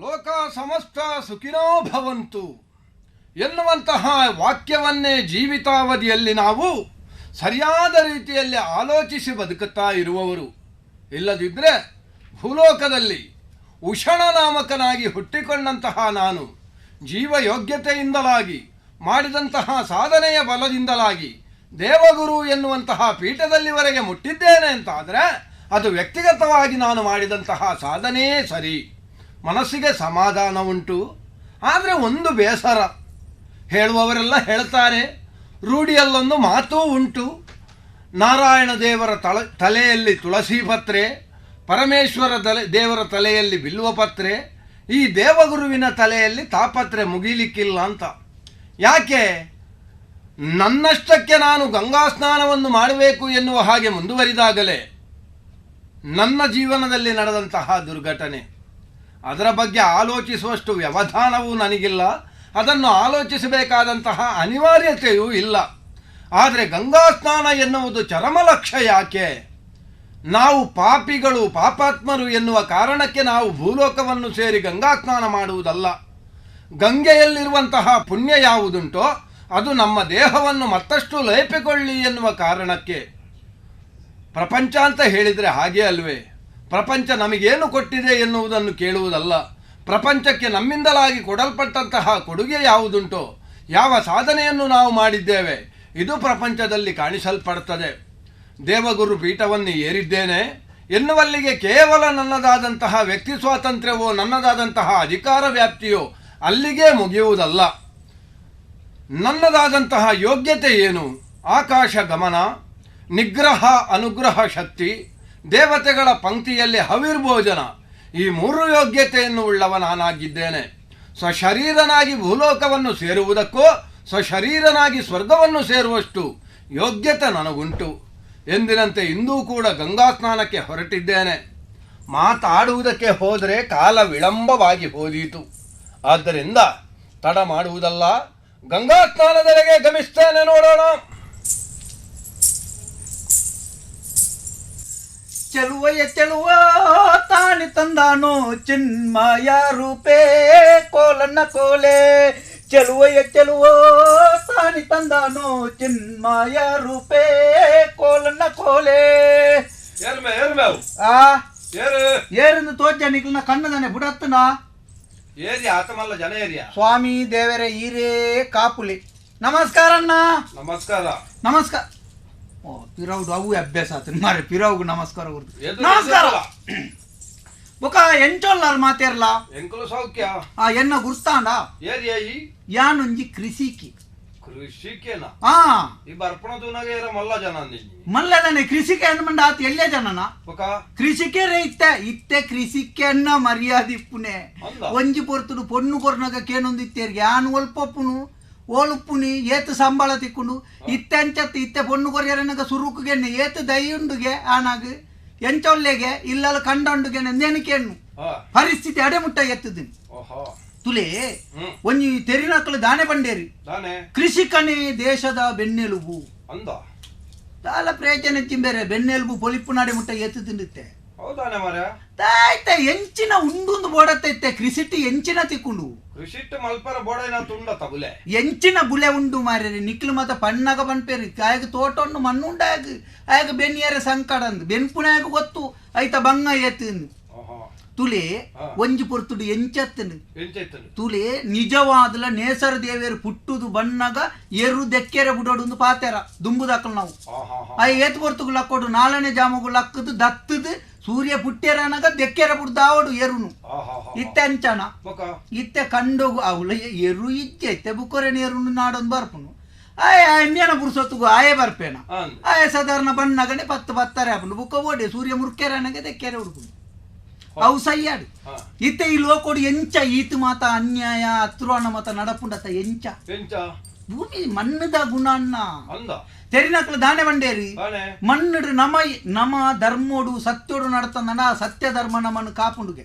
ಲೋಕ ಸಮಸ್ತ ಸುಖಿನೋ ಭವಂತು ಎನ್ನುವಂತಹ ವಾಕ್ಯವನ್ನೇ ಜೀವಿತಾವಧಿಯಲ್ಲಿ ನಾವು ಸರಿಯಾದ ರೀತಿಯಲ್ಲಿ ಆಲೋಚಿಸಿ ಬದುಕುತ್ತಾ ಇರುವವರು. ಇಲ್ಲದಿದ್ದರೆ ಭೂಲೋಕದಲ್ಲಿ ಉಷಣನಾಮಕನಾಗಿ ಹುಟ್ಟಿಕೊಂಡಂತಹ ನಾನು ಜೀವಯೋಗ್ಯತೆಯಿಂದಲಾಗಿ ಮಾಡಿದಂತಹ ಸಾಧನೆಯ ಬಲದಿಂದಲಾಗಿ ದೇವಗುರು ಎನ್ನುವಂತಹ ಪೀಠದಲ್ಲಿವರೆಗೆ ಮುಟ್ಟಿದ್ದೇನೆ ಅಂತಾದರೆ ಅದು ವ್ಯಕ್ತಿಗತವಾಗಿ ನಾನು ಮಾಡಿದಂತಹ ಸಾಧನೆಯೇ ಸರಿ. ಮನಸ್ಸಿಗೆ ಸಮಾಧಾನ ಉಂಟು. ಆದರೆ ಒಂದು ಬೇಸರ, ಹೇಳುವವರೆಲ್ಲ ಹೇಳ್ತಾರೆ, ರೂಢಿಯಲ್ಲೊಂದು ಮಾತೂ ಉಂಟು, ನಾರಾಯಣ ದೇವರ ತಲೆಯಲ್ಲಿ ತುಳಸಿ ಪತ್ರೆ, ಪರಮೇಶ್ವರ ದೇವರ ತಲೆಯಲ್ಲಿ ಬಿಲ್ವ ಪತ್ರೆ, ಈ ದೇವಗುರುವಿನ ತಲೆಯಲ್ಲಿ ತಾಪತ್ರೆ ಮುಗಿಲಿಕ್ಕಿಲ್ಲ ಅಂತ. ಯಾಕೆ? ನನ್ನಷ್ಟಕ್ಕೆ ನಾನು ಗಂಗಾ ಸ್ನಾನವನ್ನು ಮಾಡಬೇಕು ಎನ್ನುವ ಹಾಗೆ ಮುಂದುವರಿದಾಗಲೇ ನನ್ನ ಜೀವನದಲ್ಲಿ ನಡೆದಂತಹ ದುರ್ಘಟನೆ, ಅದರ ಬಗ್ಗೆ ಆಲೋಚಿಸುವಷ್ಟು ವ್ಯವಧಾನವೂ ನನಗಿಲ್ಲ, ಅದನ್ನು ಆಲೋಚಿಸಬೇಕಾದಂತಹ ಅನಿವಾರ್ಯತೆಯೂ ಇಲ್ಲ. ಆದರೆ ಗಂಗಾ ಸ್ನಾನ ಎನ್ನುವುದು ಚರಮ ಲಕ್ಷ್ಯ. ಯಾಕೆ? ನಾವು ಪಾಪಿಗಳು, ಪಾಪಾತ್ಮರು ಎನ್ನುವ ಕಾರಣಕ್ಕೆ ನಾವು ಭೂಲೋಕವನ್ನು ಸೇರಿ ಗಂಗಾ ಸ್ನಾನ ಮಾಡುವುದಲ್ಲ. ಗಂಗೆಯಲ್ಲಿರುವಂತಹ ಪುಣ್ಯ ಯಾವುದುಂಟೋ ಅದು ನಮ್ಮ ದೇಹವನ್ನು ಮತ್ತಷ್ಟು ಲೇಪಿಕೊಳ್ಳಿ ಎನ್ನುವ ಕಾರಣಕ್ಕೆ. ಪ್ರಪಂಚ ಅಂತ ಹೇಳಿದರೆ ಹಾಗೆ ಅಲ್ವೇ? ಪ್ರಪಂಚ ನಮಗೇನು ಕೊಟ್ಟಿದೆ ಎನ್ನುವುದನ್ನು ಕೇಳುವುದಲ್ಲ, ಪ್ರಪಂಚಕ್ಕೆ ನಮ್ಮಿಂದಲಾಗಿ ಕೊಡಲ್ಪಟ್ಟಂತಹ ಕೊಡುಗೆ ಯಾವುದುಂಟೋ, ಯಾವ ಸಾಧನೆಯನ್ನು ನಾವು ಮಾಡಿದ್ದೇವೆ, ಇದು ಪ್ರಪಂಚದಲ್ಲಿ ಕಾಣಿಸಲ್ಪಡ್ತದೆ. ದೇವಗುರು ಪೀಠವನ್ನು ಏರಿದ್ದೇನೆ ಎನ್ನುವಲ್ಲಿಗೆ ಕೇವಲ ನನ್ನದಾದಂತಹ ವ್ಯಕ್ತಿ ಸ್ವಾತಂತ್ರ್ಯವೋ ನನ್ನದಾದಂತಹ ಅಧಿಕಾರ ವ್ಯಾಪ್ತಿಯೋ ಅಲ್ಲಿಗೆ ಮುಗಿಯುವುದಲ್ಲ. ನನ್ನದಾದಂತಹ ಯೋಗ್ಯತೆ ಏನು? ಆಕಾಶ ಗಮನ, ನಿಗ್ರಹ ಅನುಗ್ರಹ ಶಕ್ತಿ, ದೇವತೆಗಳ ಪಂಕ್ತಿಯಲ್ಲಿ ಹವಿರ್ಭೋಜನ, ಈ ಮೂರು ಯೋಗ್ಯತೆಯನ್ನು ಉಳ್ಳವ ನಾನಾಗಿದ್ದೇನೆ. ಸ್ವಶರೀರನಾಗಿ ಭೂಲೋಕವನ್ನು ಸೇರುವುದಕ್ಕೂ ಸ್ವಶರೀರನಾಗಿ ಸ್ವರ್ಗವನ್ನು ಸೇರುವಷ್ಟು ಯೋಗ್ಯತೆ ನನಗುಂಟು. ಎಂದಿನಂತೆ ಇಂದೂ ಕೂಡ ಗಂಗಾ ಸ್ನಾನಕ್ಕೆ ಹೊರಟಿದ್ದೇನೆ. ಮಾತಾಡುವುದಕ್ಕೆ ಹೋದರೆ ಕಾಲ ವಿಳಂಬವಾಗಿ ಹೋದೀತು. ಆದ್ದರಿಂದ ತಡ ಮಾಡುವುದಲ್ಲ, ಗಂಗಾ ಸ್ನಾನದೆಡೆಗೆ ಗಮಿಸ್ತೇನೆ. ನೋಡೋಣ. ಚೆಲುವಯ್ಯ ಚೆಲುವ ತಾನಿ ತಂದಾನೋ ಚಿನ್ಮಯ ರೂಪೇ ಕೋಲನ್ನ ಕೋಲೆ. ಚೆಲುವಯ್ಯ ಚೆಲುವ ತಾನಿ ತಂದಾನೋ ಚಿನ್ಮಯ ರೂಪೇ ಕೋಲನ್ನ ಕೋಲೆ. ಏರಿಂದ ತೋಜ ನಿಕ್ಲನ ಕಣ್ಣದಾನೆ ಬುಡತ್ತನ ಜನ ಏರಿಯಾ. ಸ್ವಾಮಿ ದೇವರೇ ಈರೇ ಕಾಪುಲಿ. ನಮಸ್ಕಾರ ಅಣ್ಣ. ನಮಸ್ಕಾರ ನಮಸ್ಕಾರ. ಓ ಪಿರವ್ದು ಅವು ಅಭ್ಯಾಸ ಆತು ಮಾರೆ, ಪಿರವ್ಗು ನಮಸ್ಕಾರ ಕೊಡ್ತು. ನಮಸ್ಕಾರ ಬೊಕ ಎಂಚೊಲ್ಲಾರ್ ಮಾತೇರ್ಲ ಎಂಕುಲು ಸೌಖ್ಯ. ಆ ಎನ್ನ ಗುರ್ತಾಂಡ ಏರಿಯಾ ಈ ಯಾನೊಂಜಿ ಕೃಷಿಕಿ. ಕೃಷಿಕೇನಾ? ಆ ಈ ಬರ್ಪಣ ದೂನಾಗ ಏರ ಮಲ್ಲ ಜನ ಅಂದಿನಿ. ಮಲ್ಲದನೆ ಕೃಷಿಕೆ ಅನ್ಮಂಡ ಆತ ಎಲ್ಲೇ ಜನನ ಬೊಕ ಕೃಷಿಕೆ ರೇ ಇತ್ತೆ ಇತ್ತೆ ಕೃಷಿಕೆ ಅನ್ನ ಮರ್ಯಾದೆ ಇಪ್ಪುನೆ. ಒಂಜಿ ಪೊರ್ತುಡು ಪೊಣ್ಣು ಕೊರ್ನಾಗ ಕೇನೊಂದು ಇತ್ತೇರಿಗೆ ಯಾನು ಒಲ್ಪಪ್ಪುನು ಓಲುಪ್ಪುನಿ ಏತು ಸಂಬಳ ತಿಕ್ಕೊಂಡು ಇತ್ತೆ ಅಂಚತ್ತು ಇತ್ತೆ ಪೊಣ್ಣು ಕೊರಿಯರನಾಗ ಸುರುಕುಗೆಣ್ಣೆ ಏತು ದೈಯುಂಡುಗೆ ಆನಾಗ ಎಂಚೊಲ್ಲೆಗೆ ಇಲ್ಲಲ್ಲ ಕಂಡಂಡುಗೆ ನೆನಕೆಣ್ಣು ಪರಿಸ್ಥಿತಿ ಅಡೆಮುಟ್ಟ ಎತ್ತದಿನಿ. ತುಲೆ ಒಂಜಿ ತೆರಿನಕ್ಕಲು ದಾನೆ ಬಂಡೇರಿ ಕೃಷಿಕನೇ ದೇಶದ ಬೆನ್ನೆಲುಬು ಅಂದ ದಾಲ ಪ್ರಯೋಜನ ಚಿಂಬೇರೆ ಬೆನ್ನೆಲುಬು ಪೊಲಿಪು ನಾಡೆ ಮುಟ್ಟ ಎತ್ತು ತಿನ್ನುತ್ತೆ. ಹೌದಾನೆ ಮಾರ್ರೆ? ತಾಯ್ತ ಎಂಚಿನ ಉಂಡುಂದು ಬೋಡತ್ತ ಕೃಷಿಟಿ ಎಂಚಿನ ತಿಕ್ಕೊಂಡು ಕೃಷಿಟ್ಟು ಮಲ್ಪರ ಬೋಡೈನ ತುಂಡ ತಬುಲೆ ಎಂಚಿನ ಬುಲೆ ಉಂಡು ಮಾರ್ರೆ. ನಿಕ್ಲು ಮತ ಪಣ್ಣಗ ಪನ್ಪೇರಿ ಆಯಗ ತೋಟೊಂಡು ಮಣ್ಣುಂಡಾಗ ಆಯಗ ಬೆನ್ನಿಯರೆ ಸಂಕಡಂದು ಬೆನ್ಪುನಾಗ ಗೊತ್ತು ಐತ ಬಂಗ ಎತ್ತು ತುಲೆ ಒಂಜಿ ಪೊರ್ತುಡು ಎಂಚತ್ತನು ತುಲೆ ನಿಜವಾದಲ ನೇಸರ ದೇವೇರು ಪುಟ್ಟುದು ಬಣ್ಣಗ ಎರು ದೆಕ್ಕೆರೆ ಬುಡೋಡು ಪಾತೆರ ದುಂಬುದಾಕಲ್ ನಾವು ಆ ಏತ್ ಪೊರ್ತುಗು ಲಕ್ಕೋಡು ನಾಲ್ನೇ ಜಾಮಗು ಲಕ್ಕದು ದತ್ತದು ಸೂರ್ಯ ಪುಟ್ಟೆರನಗ ದೆಕ್ಕೆರೆ ಬುಡ್ದಾವಡು ಎರುನು ಇತ್ತೆ ಅಂಚನ ಇತ್ತೆ ಕಂಡೋಗು ಅವಳ ಎರು ಇಜ್ಜೆ ಇತ್ತೆ ಬುಕ್ಕೊರೆನ ಎರುನು ನಾಡೊಂದು ಬರ್ಪುನು ಆಯ್ ಎಮ್ಯನ ಪುರುಸೊತ್ತುಗು ಆಯೇ ಬರ್ಪೇನ ಆಯ್ ಸಾಧಾರಣ ಬಣ್ಣಗನೆ ಪತ್ತು ಪತ್ತಾರೆ ಅಪ್ಪನು ಬುಕ್ಕ ಓಡಿ ಸೂರ್ಯ ಮುರ್ಕೆರನಗೆ ದೆಕ್ಕೆರೆ ಹುಡುಕುನು ಅವು ಸಯ್ಯಾಡು ಇತ್ತೆ ಈ ಲೋಕೋಡು ಎಂಚ ಈತು ಮಾತ ಅನ್ಯಾಯ ಅತ್ರುವನ ಮಾತ ನಡಪುಂಡತ ಎಂಚ ಭೂಮಿ ಮಣ್ಣದ ಗುಣ ಅನ್ನ ತೆರಿನಕ್ಲು ದಾನೆ ಬಂಡೇರಿ ಮಣ್ಣು ನಮ ನಮ ಧರ್ಮೋಡು ಸತ್ಯೋಡು ನಡತಂದ ಸತ್ಯ ಧರ್ಮ ನಮ್ಮನ್ನು ಕಾಪುಂಡುಗೆ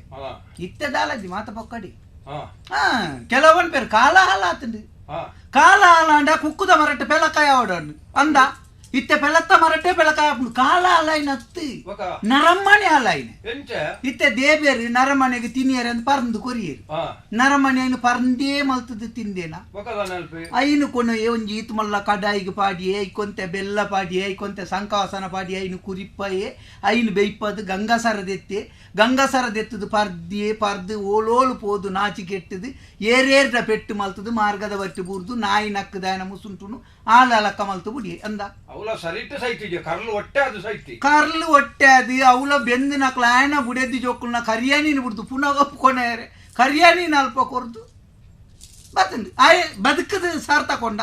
ಇತ್ತೆ ದಾಲಜಿ ಮಾತ ಪೊಕ್ಕಡಿ ಕೆಲವನ್ ಪೇರು ಕಾಲ ಹಾಲ ಆತಂಡು ಕಾಲ ಹಾಲಾಂಡ ಕುಕ್ಕುದ ಮರಟ್ಟು ಪೆಲಕಾಯ ಅವಡನ್ನು ಅಂದ ಇತ್ತೆ ಪೆಲತ್ತ ಮರಟೆ ಪೆಲಕಾಯಿ ಆಪುಂಡು ಕಾಲ ಅಲೈನತ್ತು ನರಮ್ಮಣೆ ಅಲೈನ ಇತ್ತೆ ದೇಬೇರು ನರಮನೆಗೆ ತಿನಿಯರೆ ಅಂತ ಪರಂದು ಕೊರಿಯರು ನರಮನೆ ಐನು ಪರಂದೇ ಮಲ್ತದ ತಿಂದೇನ ಐನು ಕೊನ ಒಂಜಿ ಈತು ಮಲ್ಲ ಕಡಾಯಿಗೆ ಪಾಡಿಯೇ ಐಕೊಂತೆ ಬೆಲ್ಲ ಪಾಡಿಯೇ ಐಕೊಂತೆ ಸಂಕಾಸನ ಪಾಡಿಯೇ ಐನು ಕುರಿಪ್ಪಯೇ ಐನು ಬೆಯ್ಪದು ಗಂಗಾಸರದೆತ್ತೆ ಗಂಗಾಸರದೆತ್ತದು ಪರ್ದಿಯೇ ಪರ್ದು ಓಲೋಲು ಪೋದು ನಾಚಿ ಕೆಟ್ಟದು ಏರೇರ್ದ ಪೆಟ್ಟು ಮಲ್ತದು ಮಾರ್ಗದ ಬಟ್ಟಿ ಬೂರ್ದು ನಾಯಿ ನಕ್ಕದಾಯನ ಮುಸುಂಟುನು ಆಲಕ್ಕ ಮಲ್ತು ಬುಡಿ ಅಂದ ಅವಲ ಸರಿಟ್ಟು ಸೈತಿ ಕರ್ಲು ಒಟ್ಟೆ ಅದು ಸೈತಿ ಕರ್ಲು ಒಟ್ಟೆ ಅದು ಅವಲ ಬೆಂದು ನಕ್ಲ ಆಯನ ಬುಡೆದ್ದು ಜೋಕುಲ್ನ ಕರಿಯಾನಿನ ಬಿಡ್ದು ಪುನಃ ಒಪ್ಕೊಣೇರೆ ಕರಿಯಾನಿನ ಅಲ್ಪ ಕೊರ್ದು ಬತ್ತಂದು ಆಯ್ ಬದುಕದು ಸಾರ್ತಕೊಂಡ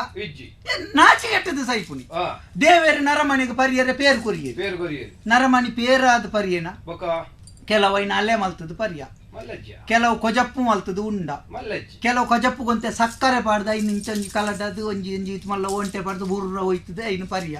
ನಾಚಿ ಕೆಟ್ಟದು ಸೈಪುನಿ ದೇವೇರು ನರಮಣಿಗೆ ಪರಿಯರೆ ಪೇರು ಕೊರಿಯೇ ಪೇರು ಕೊರಿಯೇ ನರಮಣಿ ಪೇರಾದ ಪರಿಯೇನ ಕೆಲವು ಐನ ಅಲೆ ಮಲ್ತದು ಪರಿಯ ಕೆಲವು ಕೊಜಪ್ಪು ಮಲ್ತದು ಉಂಡ ಕೆಲವು ಕೊಜಪ್ಪು ಗೊಂತೆ ಸಕ್ಕರೆ ಪಾಡ್ದು ಐನು ಇಂಚಂಜಿ ಕಲಡದು ಒಂಜಿ ಒಂಜಿ ಇದು ಮಲ್ಲ ಒಂಟೆ ಪಾಡ್ದು ಬುರ್ರ ಹೋಯ್ತದೆ ಐನು ಪರಿಯ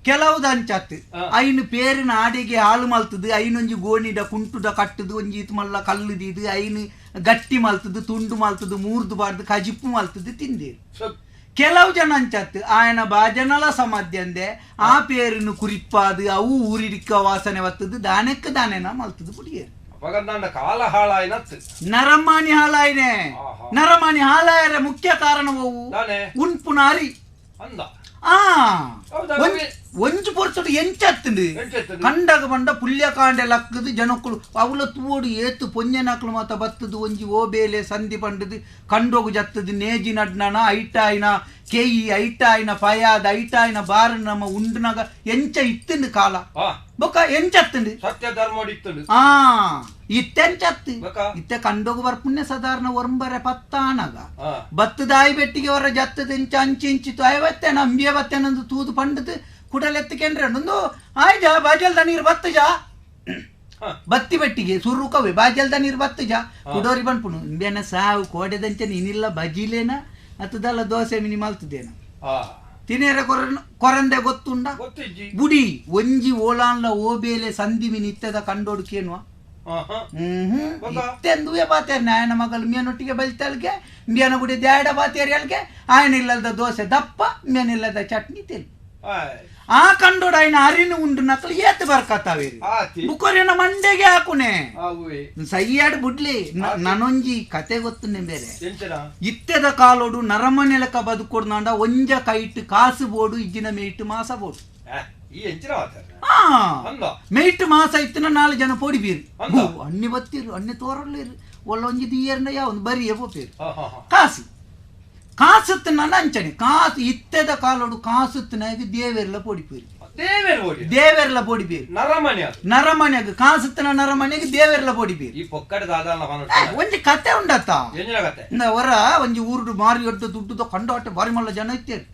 ಕೆಲವು ಅಂಚತ್ತು ಐನು ಪೇರಿನ ಆಡಿಗೆ ಹಾಳು ಮಲ್ತದು ಐನೊಂಜಿ ಗೋಣಿಡ ಕುಂಟುದ ಕಟ್ಟುದು ಒಂಜಿ ಇದು ಮಲ್ಲ ಕಲ್ಲುದಿದು ಐನು ಗಟ್ಟಿ ಮಲ್ತದು ತುಂಡು ಮಲ್ತದು ಮೂರ್ದು ಬಾರ್ದು ಕಜಿಪ್ಪು ಮಲ್ತದು ತಿಂದೇರು ಕೆಲವು ಜನ ಅಂಚತ್ತು ಆಯನ ಬಾಜನಲ ಸಮಾಧ್ಯಂದೆ ಆ ಪೇರಿನ ಕುರಿಪ್ಪಾದು ಅವು ಊರಿಡಿಕ್ಕ ವಾಸನೆ ಬತ್ತದು ದಾನಕ್ಕೆ ದಾನೇನ ಮಲ್ತದು ಪುಡಿಯೇರು ಕಾಲ ಹಾಳಾಯ್ನತ್ತು ನರಮಾನಿ ಹಾಳಾಯ್ನೆ ನರಮಾನಿ ಹಾಳಾಯರ ಮುಖ್ಯ ಕಾರಣವು ಉನ್ಪುನಾರಿ ಅಂದ ಆ ಒಂಜು ಪೊರ್ತುಡು ಎಂಚತ್ತುಂಡು ಕಂಡಗ ಬಂಡ ಪುಲ್ಯಕಾಂಡೆ ಲಕ್ಕದು ಜನಕ್ಕಳು ಅವಲ ತೂಡು ಏತು ಪೊಂಜನಕ್ಲು ಮಾತ ಬತ್ತದು ಒಂಜಿ ಓಬೇಲೆ ಸಂಧಿ ಪಂಡದು ಕಂಡೋಗು ಜತ್ತದು ನೇಜಿ ನಡ್ನನ ಐಟಾಯಿನ ಕೇಯಿ ಐಟಾಯಿನ ಪಯಾದ ಐಟಾಯಿನ ಬಾರ ನಮ್ಮ ಉಂಡುನಾಗ ಎಂಚ ಇತ್ತುಂಡು ಕಾಲ ಬೊಕ್ಕ ಎಂಚತ್ತುಂಡು ಸತ್ಯ ಧರ್ಮ ಇತ್ತುಂಡು ಆ ಇತ್ತೆಂಚತ್ತು ಇತ್ತೆ ಕಂಡೋಗು ಬರ್ಪುಣ್ಯ ಸಾಧಾರಣ ಒರಂಬರೆ ಪತ್ತಾನಗ ಬತ್ತದಾಯಿ ಬೆಟ್ಟಿಗೆ ಅವರ ಜತ್ತದ ಇಂಚ ಅಂಚಿ ಇಂಚಿತು ಐವತ್ತೇನ ಅಂಬಿಯ ಬತ್ತೇನಂದು ತೂದು ಪಂಡದು ಕುಡಲೆತ್ತಕೆಂಡ್ರೆ ಒಂದು ಆಯ್ಜ ಬಾಜಲ್ದ ನೀರು ಬತ್ತಜ ಬತ್ತಿ ಬೆಟ್ಟಿಗೆ ಸುರುಕವೆ ಬಾಜಲ್ದ ನೀರು ಬತ್ತಜ ಕುಡೋರಿ ಬನ್ಪುಣು ಇಂಬೇನ ಸಾವು ಕೋಡೆದಂಚೆ ನೀನಿಲ್ಲ ಬಜಿಲೇನ ಅತ್ತದಲ್ಲ ದೋಸೆ ಮಿನಿ ಮಲ್ತದೇನ ತಿನೇರ ಕೊರಂದೆ ಗೊತ್ತುಂಡ ಬುಡಿ ಒಂಜಿ ಓಲಾನ್ಲ ಓಬೇಲೆ ಸಂಧಿ ಮಿನಿ ಇತ್ತದ ಕಂಡೋಡು ಕೇನುವ ಇತ್ತೆಂದುವೆ ಬಾತೇರಿ ನಾಯನ ಮಗಳು ಮೇನೊಟ್ಟಿಗೆ ಬಲಿತಲ್ಗೆ ಮೇನ ಗುಡಿ ದ್ಯಾಡ ಬಾತೇರಿ ಅಲ್ಗೆ ಆಯನ ಇಲ್ಲದ ದೋಸೆ ದಪ್ಪ ಮೇನಿಲ್ಲದ ಚಟ್ನಿ ತೆಲ್ ಆ ಕಂಡೋಡ ಆಯ್ನ ಅರಿನ ಉಂಡು ನಕಲು ಏತ್ ಬರ್ಕತ್ತಾವೇರಿ ಬುಕೋರಿನ ಮಂಡೆಗೆ ಹಾಕುನೆ ಸೈಯಾಡ್ ಬುಡ್ಲಿ ನನೊಂಜಿ ಕತೆ ಗೊತ್ತುನೆ ಬೇರೆ ಇತ್ತೆದ ಕಾಲೋಡು ನರಮನೆಲಕ ಬದುಕೊಡ್ನಾಂಡ ಒಂಜ ಕೈಟ್ ಕಾಸು ಬೋಡು ಇಜ್ಜಿನ ಮೇಯ್ಟ್ ಮಾಸ ಬೋಡು ಮೇಯ್ಟ್ ಮಾಸ ಇತ್ತಿನ ನಾಲ್ ಜನ ಪೋಡಿ ಬೀರು ಅಣ್ಣಿ ಬತ್ತೀರು ಅಣ್ಣಿ ತೋರಲ್ಲೇರು ಒಳ್ಳ ಒಂಜಿ ದಿಯರ್ನ ಯಾವ ಒಂದು ಬರಿಯೇ ಪೋಪೇರು ಕಾಸು ಕಾಸುತ್ತಿನ ಅಂಚನೆ ಕಾಸು ಇತ್ತೆದ ಕಾಲೋಡು ಕಾಸುತ್ತಿನಾಗ ದೇವೆರ್ಲ ಪೋಡಿಪೇರು ದೇವೆರ್ಲ ಪೋಡಿಪೇರು ನರಮನೆ ನರಮನೆಗೆ ಕಾಸುತ್ತಿನ ನರಮನೆಗೆ ದೇವೆರ್ಲ ಪೋಡಿಪೇರು ಈ ಪೊಕ್ಕಡೆ ಒಂಜಿ ಕತೆ ಉಂಡತ್ತ ಅವರ ಒಂಜಿ ಊರುಡು ಮಾರಿ ಒಡ್ಡು ದುಡ್ಡುದ ಕಂಡೋಟೆ ಬಾರಿ ಮಲ್ಲ ಜನ ಇತ್ತೇರು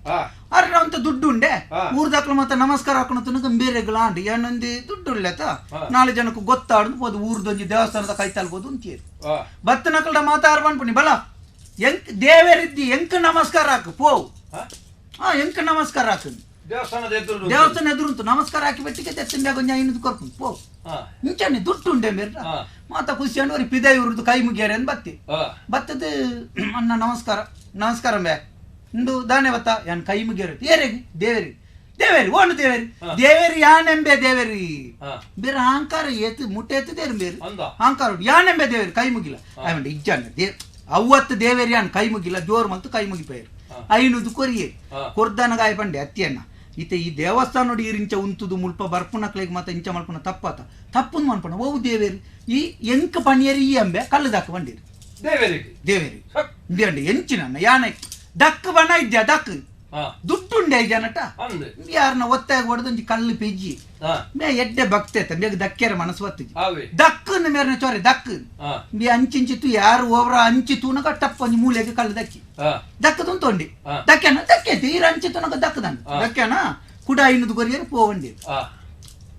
ಅರೆ ಅಂತ ದುಡ್ಡು ಉಂಡೆ ಊರ್ದಾಕ್ಲು ಮತ್ತೆ ನಮಸ್ಕಾರ ಹಾಕೊಂಡು ತುನಗ ಬೇರೆಗ್ಲ ಆಂಡ್ ಏನೊಂದು ದುಡ್ಡು ಉಳ್ಳೇತ ನಾಲ್ಕು ಜನಕ್ಕೆ ಗೊತ್ತಾಡ್ದು ಹೋದು ಊರ್ದೊಂಜಿ ದೇವಸ್ಥಾನದ ಕೈ ತಲ್ಬೋದು ಅಂತೀರಿ ಬತ್ತನಕಲ್ಡ ಮಾತಾಡ್ ಬಂದ್ಪುಣಿ ಬಲ ಎಂಕ್ ದೇವರಿದ್ದಿ ಎಂಕ್ ನಮಸ್ಕಾರ ಹಾಕು ಪೋ ಹಾ ಎಂಕ್ ನಮಸ್ಕಾರ ಹಾಕು ದೇವಸ್ಥಾನದ ಎದುರು ದೇವಸ್ಥಾನ ಎದುರುಂಟು ನಮಸ್ಕಾರ ಹಾಕಿ ಬೆಟ್ಟಿಗೆ ತೆತ್ತಿಂದ ಕೊಂಚ ಐನೂರು ಕೊರ್ಪುಂಡು ಪೋ ಇಂಚನೆ ದುಡ್ಡು ಉಂಡೆ ಮೇರ ಮಾತ ಖುಷಿ ಅಂದ್ರೆ ಪಿದ ಇವ್ರದ್ದು ಕೈ ಮುಗಿಯಾರೆ ಅಂತ ಬತ್ತಿ ಬತ್ತದ ಅಣ್ಣ ನಮಸ್ಕಾರ ನಮಸ್ಕಾರ ಬೇ ಇಂದು ದಾನೆ ಬತ್ತ ಯಾನ್ ಕೈ ಮುಗಿಯಾರ ಏರಿಗೆ ದೇವರಿ ದೇವೇರಿ ಓಣು ದೇವೇರಿ ದೇವೇರಿ ಯಾನೆಂಬೆ ದೇವೇರಿ ಬೇರೆ ಅಹಂಕಾರ ಏತು ಮುಟ್ಟೆ ಎತ್ತದೇರು ಬೇರೆ ಅಹಂಕಾರ ಯಾನೆಂಬೆ ದೇವೇರಿ ಕೈ ಮುಗಿಲ್ಲ ಆಮೇಲೆ ಇಜ್ಜಾನ they ಅವ್ವತ್ತು ದೇವೇರಿ ಯಾನ್ ಕೈ ಮುಗಿಲ್ಲ ಜೋರು ಮತ್ತು ಕೈ ಮುಗಿಪೇರು ಐನೂದು ಕೊರಿಯೇ ಕೊರ್ದನಗಾಯ ಪಂಡೆ ಅತ್ತಿಯನ್ನ ಈತ ಈ ದೇವಸ್ಥಾನ ನೋಡಿ ಇಂಚ ಉಂತುದು ಮುಲ್ಪ ಬರ್ಪುನಕ್ಲೆಗ್ ಮಾತ ಇಂಚ ಮಲ್ಪುನ ತಪ್ಪಾತ ತಪ್ಪುಂದು ಮನ್ಪಣ ಓವು ದೇವೇರಿ ಈ ಎಂಕ ಪಣಿಯರಿ ಈ ಅಂಬೆ ಕಲ್ಲುದಾಕ ಬಂಡಿರಿ ದೇವೇರಿ ದೇವೇರಿ ಇಂಡಿ ಎಂಚಿನ ಯಾನೆ ದಕ್ಕ ಬಣ್ಣ ಇದ್ಯಾ ದಕ್ ದುಡ್ಡುಂಡೆ ಜನಟ ಯಾರನ್ನ ಒತ್ತಾಯ ಹೊಡೆದೊಂಜಿ ಕಲ್ಲು ಪೆಜ್ಜಿ ಮೇ ಎಡ್ಡೆ ಭಕ್ತೆ ಮೇಗ ದಕ್ಕೆರ ಮನಸ್ಸು ಒತ್ತಿಜಿ ದಕ್ಕನ್ನು ಮೇರನ ಚೊರೆ ದಕ್ ಮೇ ಅಂಚಿಂಚಿತ್ತು ಯಾರು ಓವರ ಅಂಚಿ ತೂನಗ ಟಪ್ಪ ಒಂಜಿ ಮೂಲೆಗೆ ಕಲ್ಲು ದಕ್ಕಿ ದಕ್ಕದು ತೊಂಡಿ ದಕ್ಕೆನ ದಕ್ಕೈತಿ ಈರ ಅಂಚಿ ತೂನಗ ದಕ್ಕದನ್ ದಕ್ಕೆನ ಕುಡ ಐನೂದು ಕೊರಿಯರು ಪೋವಂಡಿ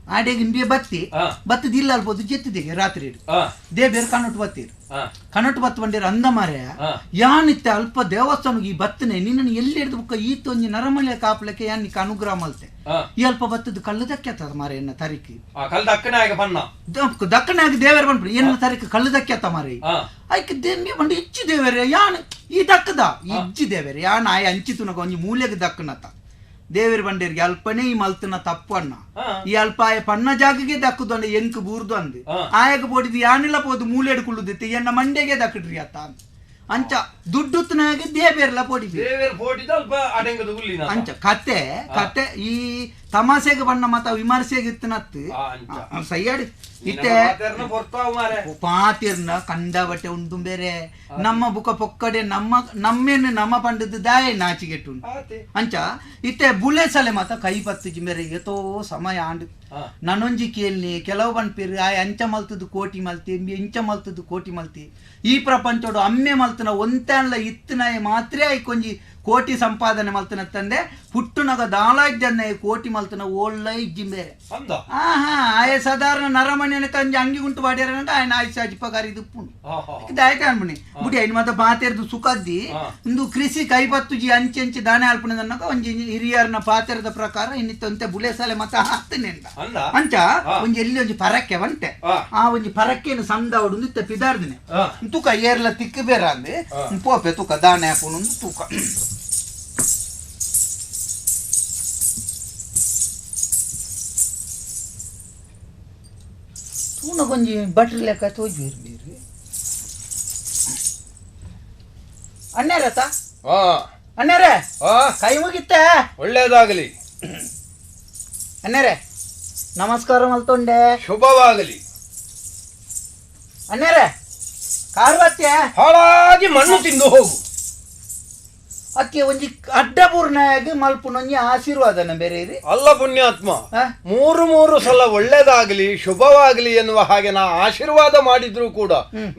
ಆಡೆಗೆ ಇಂಬಿಯ ಬತ್ತಿ ಬತ್ತದ ಇಲ್ಲ ಅಲ್ಬೋದು ಜೆತ್ತಿದೆ ರಾತ್ರಿ they ಬೇರೆ ಕನ್ನಟ್ಟು ಬತ್ತೀರು ಕನ್ನಟ್ಟು ಬತ್ತು ಬಂದಿರ ಅಂದ ಮಾರೆ ಯಾನಿತ್ತೆ ಅಲ್ಪ ದೇವಸ್ಥಾನಕ್ಕೆ ಈ ಬತ್ತನೆ ನಿನ್ನನ್ನು ಎಲ್ಲಿ ಹಿಡಿದು ಬುಕ್ಕ ಈತ ಒಂಜಿ ನರಮಲೆ ಕಾಪಲಕ್ಕೆ ಯಾನ್ ನಿಕ್ಕ ಅನುಗ್ರಹ ಮಲ್ತೆ ಈ ಅಲ್ಪ ಬತ್ತದ ಕಲ್ಲು ದಕ್ಕೆತ್ತದ ಮಾರೆ ಎನ್ನ ತರಿಕಿ ದಕ್ಕನಾಗ ದೇವರ ಬಂದ್ಬಿಡಿ ಎನ್ನ ತರಿಕ ಕಲ್ಲು ದಕ್ಕೆತ್ತ ಮಾರೆ ಐಕ್ ದೇಂಬಿ ಬಂದು ಇಚ್ಚಿ ದೇವರೇ ಯಾನ್ ಈ ದಕ್ಕದ ಇಜ್ಜಿ ದೇವರೇ ಯಾನ್ ಆಯ್ ಅಂಚಿತುನಗ ಒಂಜಿ ಮೂಲೆಗೆ ದಕ್ಕನತ್ತ ದೇವರ ಬಂಡೇರಿಗೆ ಅಲ್ಪನೇ ಈ ಮಲ್ತನ ತಪ್ಪು ಅಣ್ಣ ಈ ಅಲ್ಪಾಯ ಪಣ್ಣ ಜಾಗಕ್ಕೆ ದಕ್ಕದು ಅಂದ ಎಂಕ್ ಬೂರ್ದು ಅಂದು ಆಯಾಗ ಪೋಡಿದ್ ಯಾನಿಲ್ಲ ಪೋದು ಮೂಲೆಡು ಕುಳ್ಳುದಿತ್ತು ಎನ್ನ ಮಂಡೆಗೆ ದಕ್ಕಡ್ರಿ ಅತ್ತ ಅಂಚ ದುಡ್ಡುತ್ತನಾಗ ದೇವೇರ್ಲ ಪೋಡಿ ಅಂಚ ಕತೆ ಕತೆ ಈ ತಮಾಷೆಗೆ ಬಣ್ಣ ಮತ ವಿಮರ್ಶೆಗೆ ಇತ್ತನತ್ತು ಸಯ್ಯಾಡಿ ಇತ್ತೆ ಪಾತಿರ್ನ ಕಂಡ ಬಟ್ಟೆ ಉಂಟು ಬೇರೆ ನಮ್ಮ ಬುಕ ಪೊಕ್ಕಡೆ ನಮ್ಮ ನಮ್ಮೇನು ನಮ್ಮ ಪಂಡದ ದಾಯ ನಾಚಿಗೆಟ್ಟು ಅಂಚ ಇತ್ತೆ ಬುಲೆ ಸಲೆ ಮಾತ ಕೈ ಪತ್ತಿಜಿ ಬೇರೆ ಏತೋ ಸಮಯ ಆಂಡು ನನೊಂಜಿ ಕೇಳಿ ಕೆಲವು ಬನ್ಪಿರು ಆಯ್ ಅಂಚ ಮಲ್ತದ್ದು ಕೋಟಿ ಮಲ್ತಿ ಇಂಚ ಮಲ್ತದ್ದು ಕೋಟಿ ಮಲ್ತಿ ಈ ಪ್ರಪಂಚೋಡು ಅಮ್ಮೆ ಮಲ್ತನ ಒಂತಲ್ಲ ಇತ್ತನಾಯ ಮಾತ್ರ ಕೊಂಜಿ ಕೋಟಿ ಸಂಪಾದನೆ ಮಲ್ತನ ತಂದೆ ಪುಟ್ಟುನಗ ದಾಳಾಜ್ಜನ್ನ ಕೋಟಿ ಮಲ್ತನ ಓಳ್ಳ ಇಜ್ಜಿ ಬೇರೆ ಆಹಾ ಆಯ ಸಾಧಾರಣ ನರಮಣ್ಯನ ತಂಜಿ ಅಂಗಿ ಗುಂಟು ಬಾಡ್ಯಾರ ఆయన ಆಯ್ಸಾಜಿ ಪಗಾರಿ ದುಪ್ಪುಂಡು ದಾಯಕ ಅನ್ಮಣಿ ಬುಡಿ ಐನ್ ಮಾತ ಪಾತೆರ್ದು ಸುಖದ್ದಿ ಇಂದು ಕೃಷಿ ಕೈಪತ್ತುಜಿ ಅಂಚೆ ಅಂಚೆ ದಾನೆ ಅಲ್ಪಣದನ್ನಕ ಒಂಜಿ ಹಿರಿಯರ್ನ ಪಾತೆರದ ಪ್ರಕಾರ ಇನ್ನಿತ್ತಂತೆ ಬುಲೆ ಸಾಲೆ ಮತ ಹಾಕ್ತೇನೆ ಅಂತ ಅಂಚ ಒಂಜಿ ಎಲ್ಲಿ ಒಂಜಿ ಪರಕ್ಕೆ ಬಂತೆ ಆ ಒಂಜಿ ಪರಕ್ಕೆನು ಸಂದ ಇತ್ತ ಪಿದಾರ್ದಿನಿ ತೂಕ ಏರ್ಲ ತಿಕ್ಕು ಬೇರ ಅಂದೆ ಪೋಪೆ ತೂಕ ದಾನೆ ಹಾಪುನು ತೂಕ ತೂನ ಕೊಂಜಿ ಬಟ್ರಿ ಲೆಕ್ಕ ತೋಜಿ ಬೇರೆ ಅಣ್ಣಾರತ ಅಣ್ಣಾರೇ ಕೈ ಮುಗಿತ್ತ ಒಳ್ಳೇದಾಗಲಿ ಅಣ್ಣಾರೇ ನಮಸ್ಕಾರ ಮಲ್ತೊಂಡೆ ಶುಭವಾಗಲಿ ಅಣ್ಣಾರೇ ಕಾರ್ವತ್ಯ ಹಾಳಾಗಿ ಮಣ್ಣು ತಿಂದು ಹೋಗು ಅಕ್ಕೆ ಒಂಜಿ ಅಡ್ಡಪೂರ್ಣಯಾಗಿ ಮಲ್ಪುನೊಂಜಿ ಆಶೀರ್ವಾದನ ಬೇರೆ ಅಲ್ಲ ಪುಣ್ಯಾತ್ಮ, ಮೂರು ಮೂರು ಸಲ ಒಳ್ಳೇದಾಗಲಿ ಶುಭವಾಗಲಿ ಎನ್ನುವ ಹಾಗೆ ನಾ ಆಶೀರ್ವಾದ ಮಾಡಿದ್ರು ಕೂಡ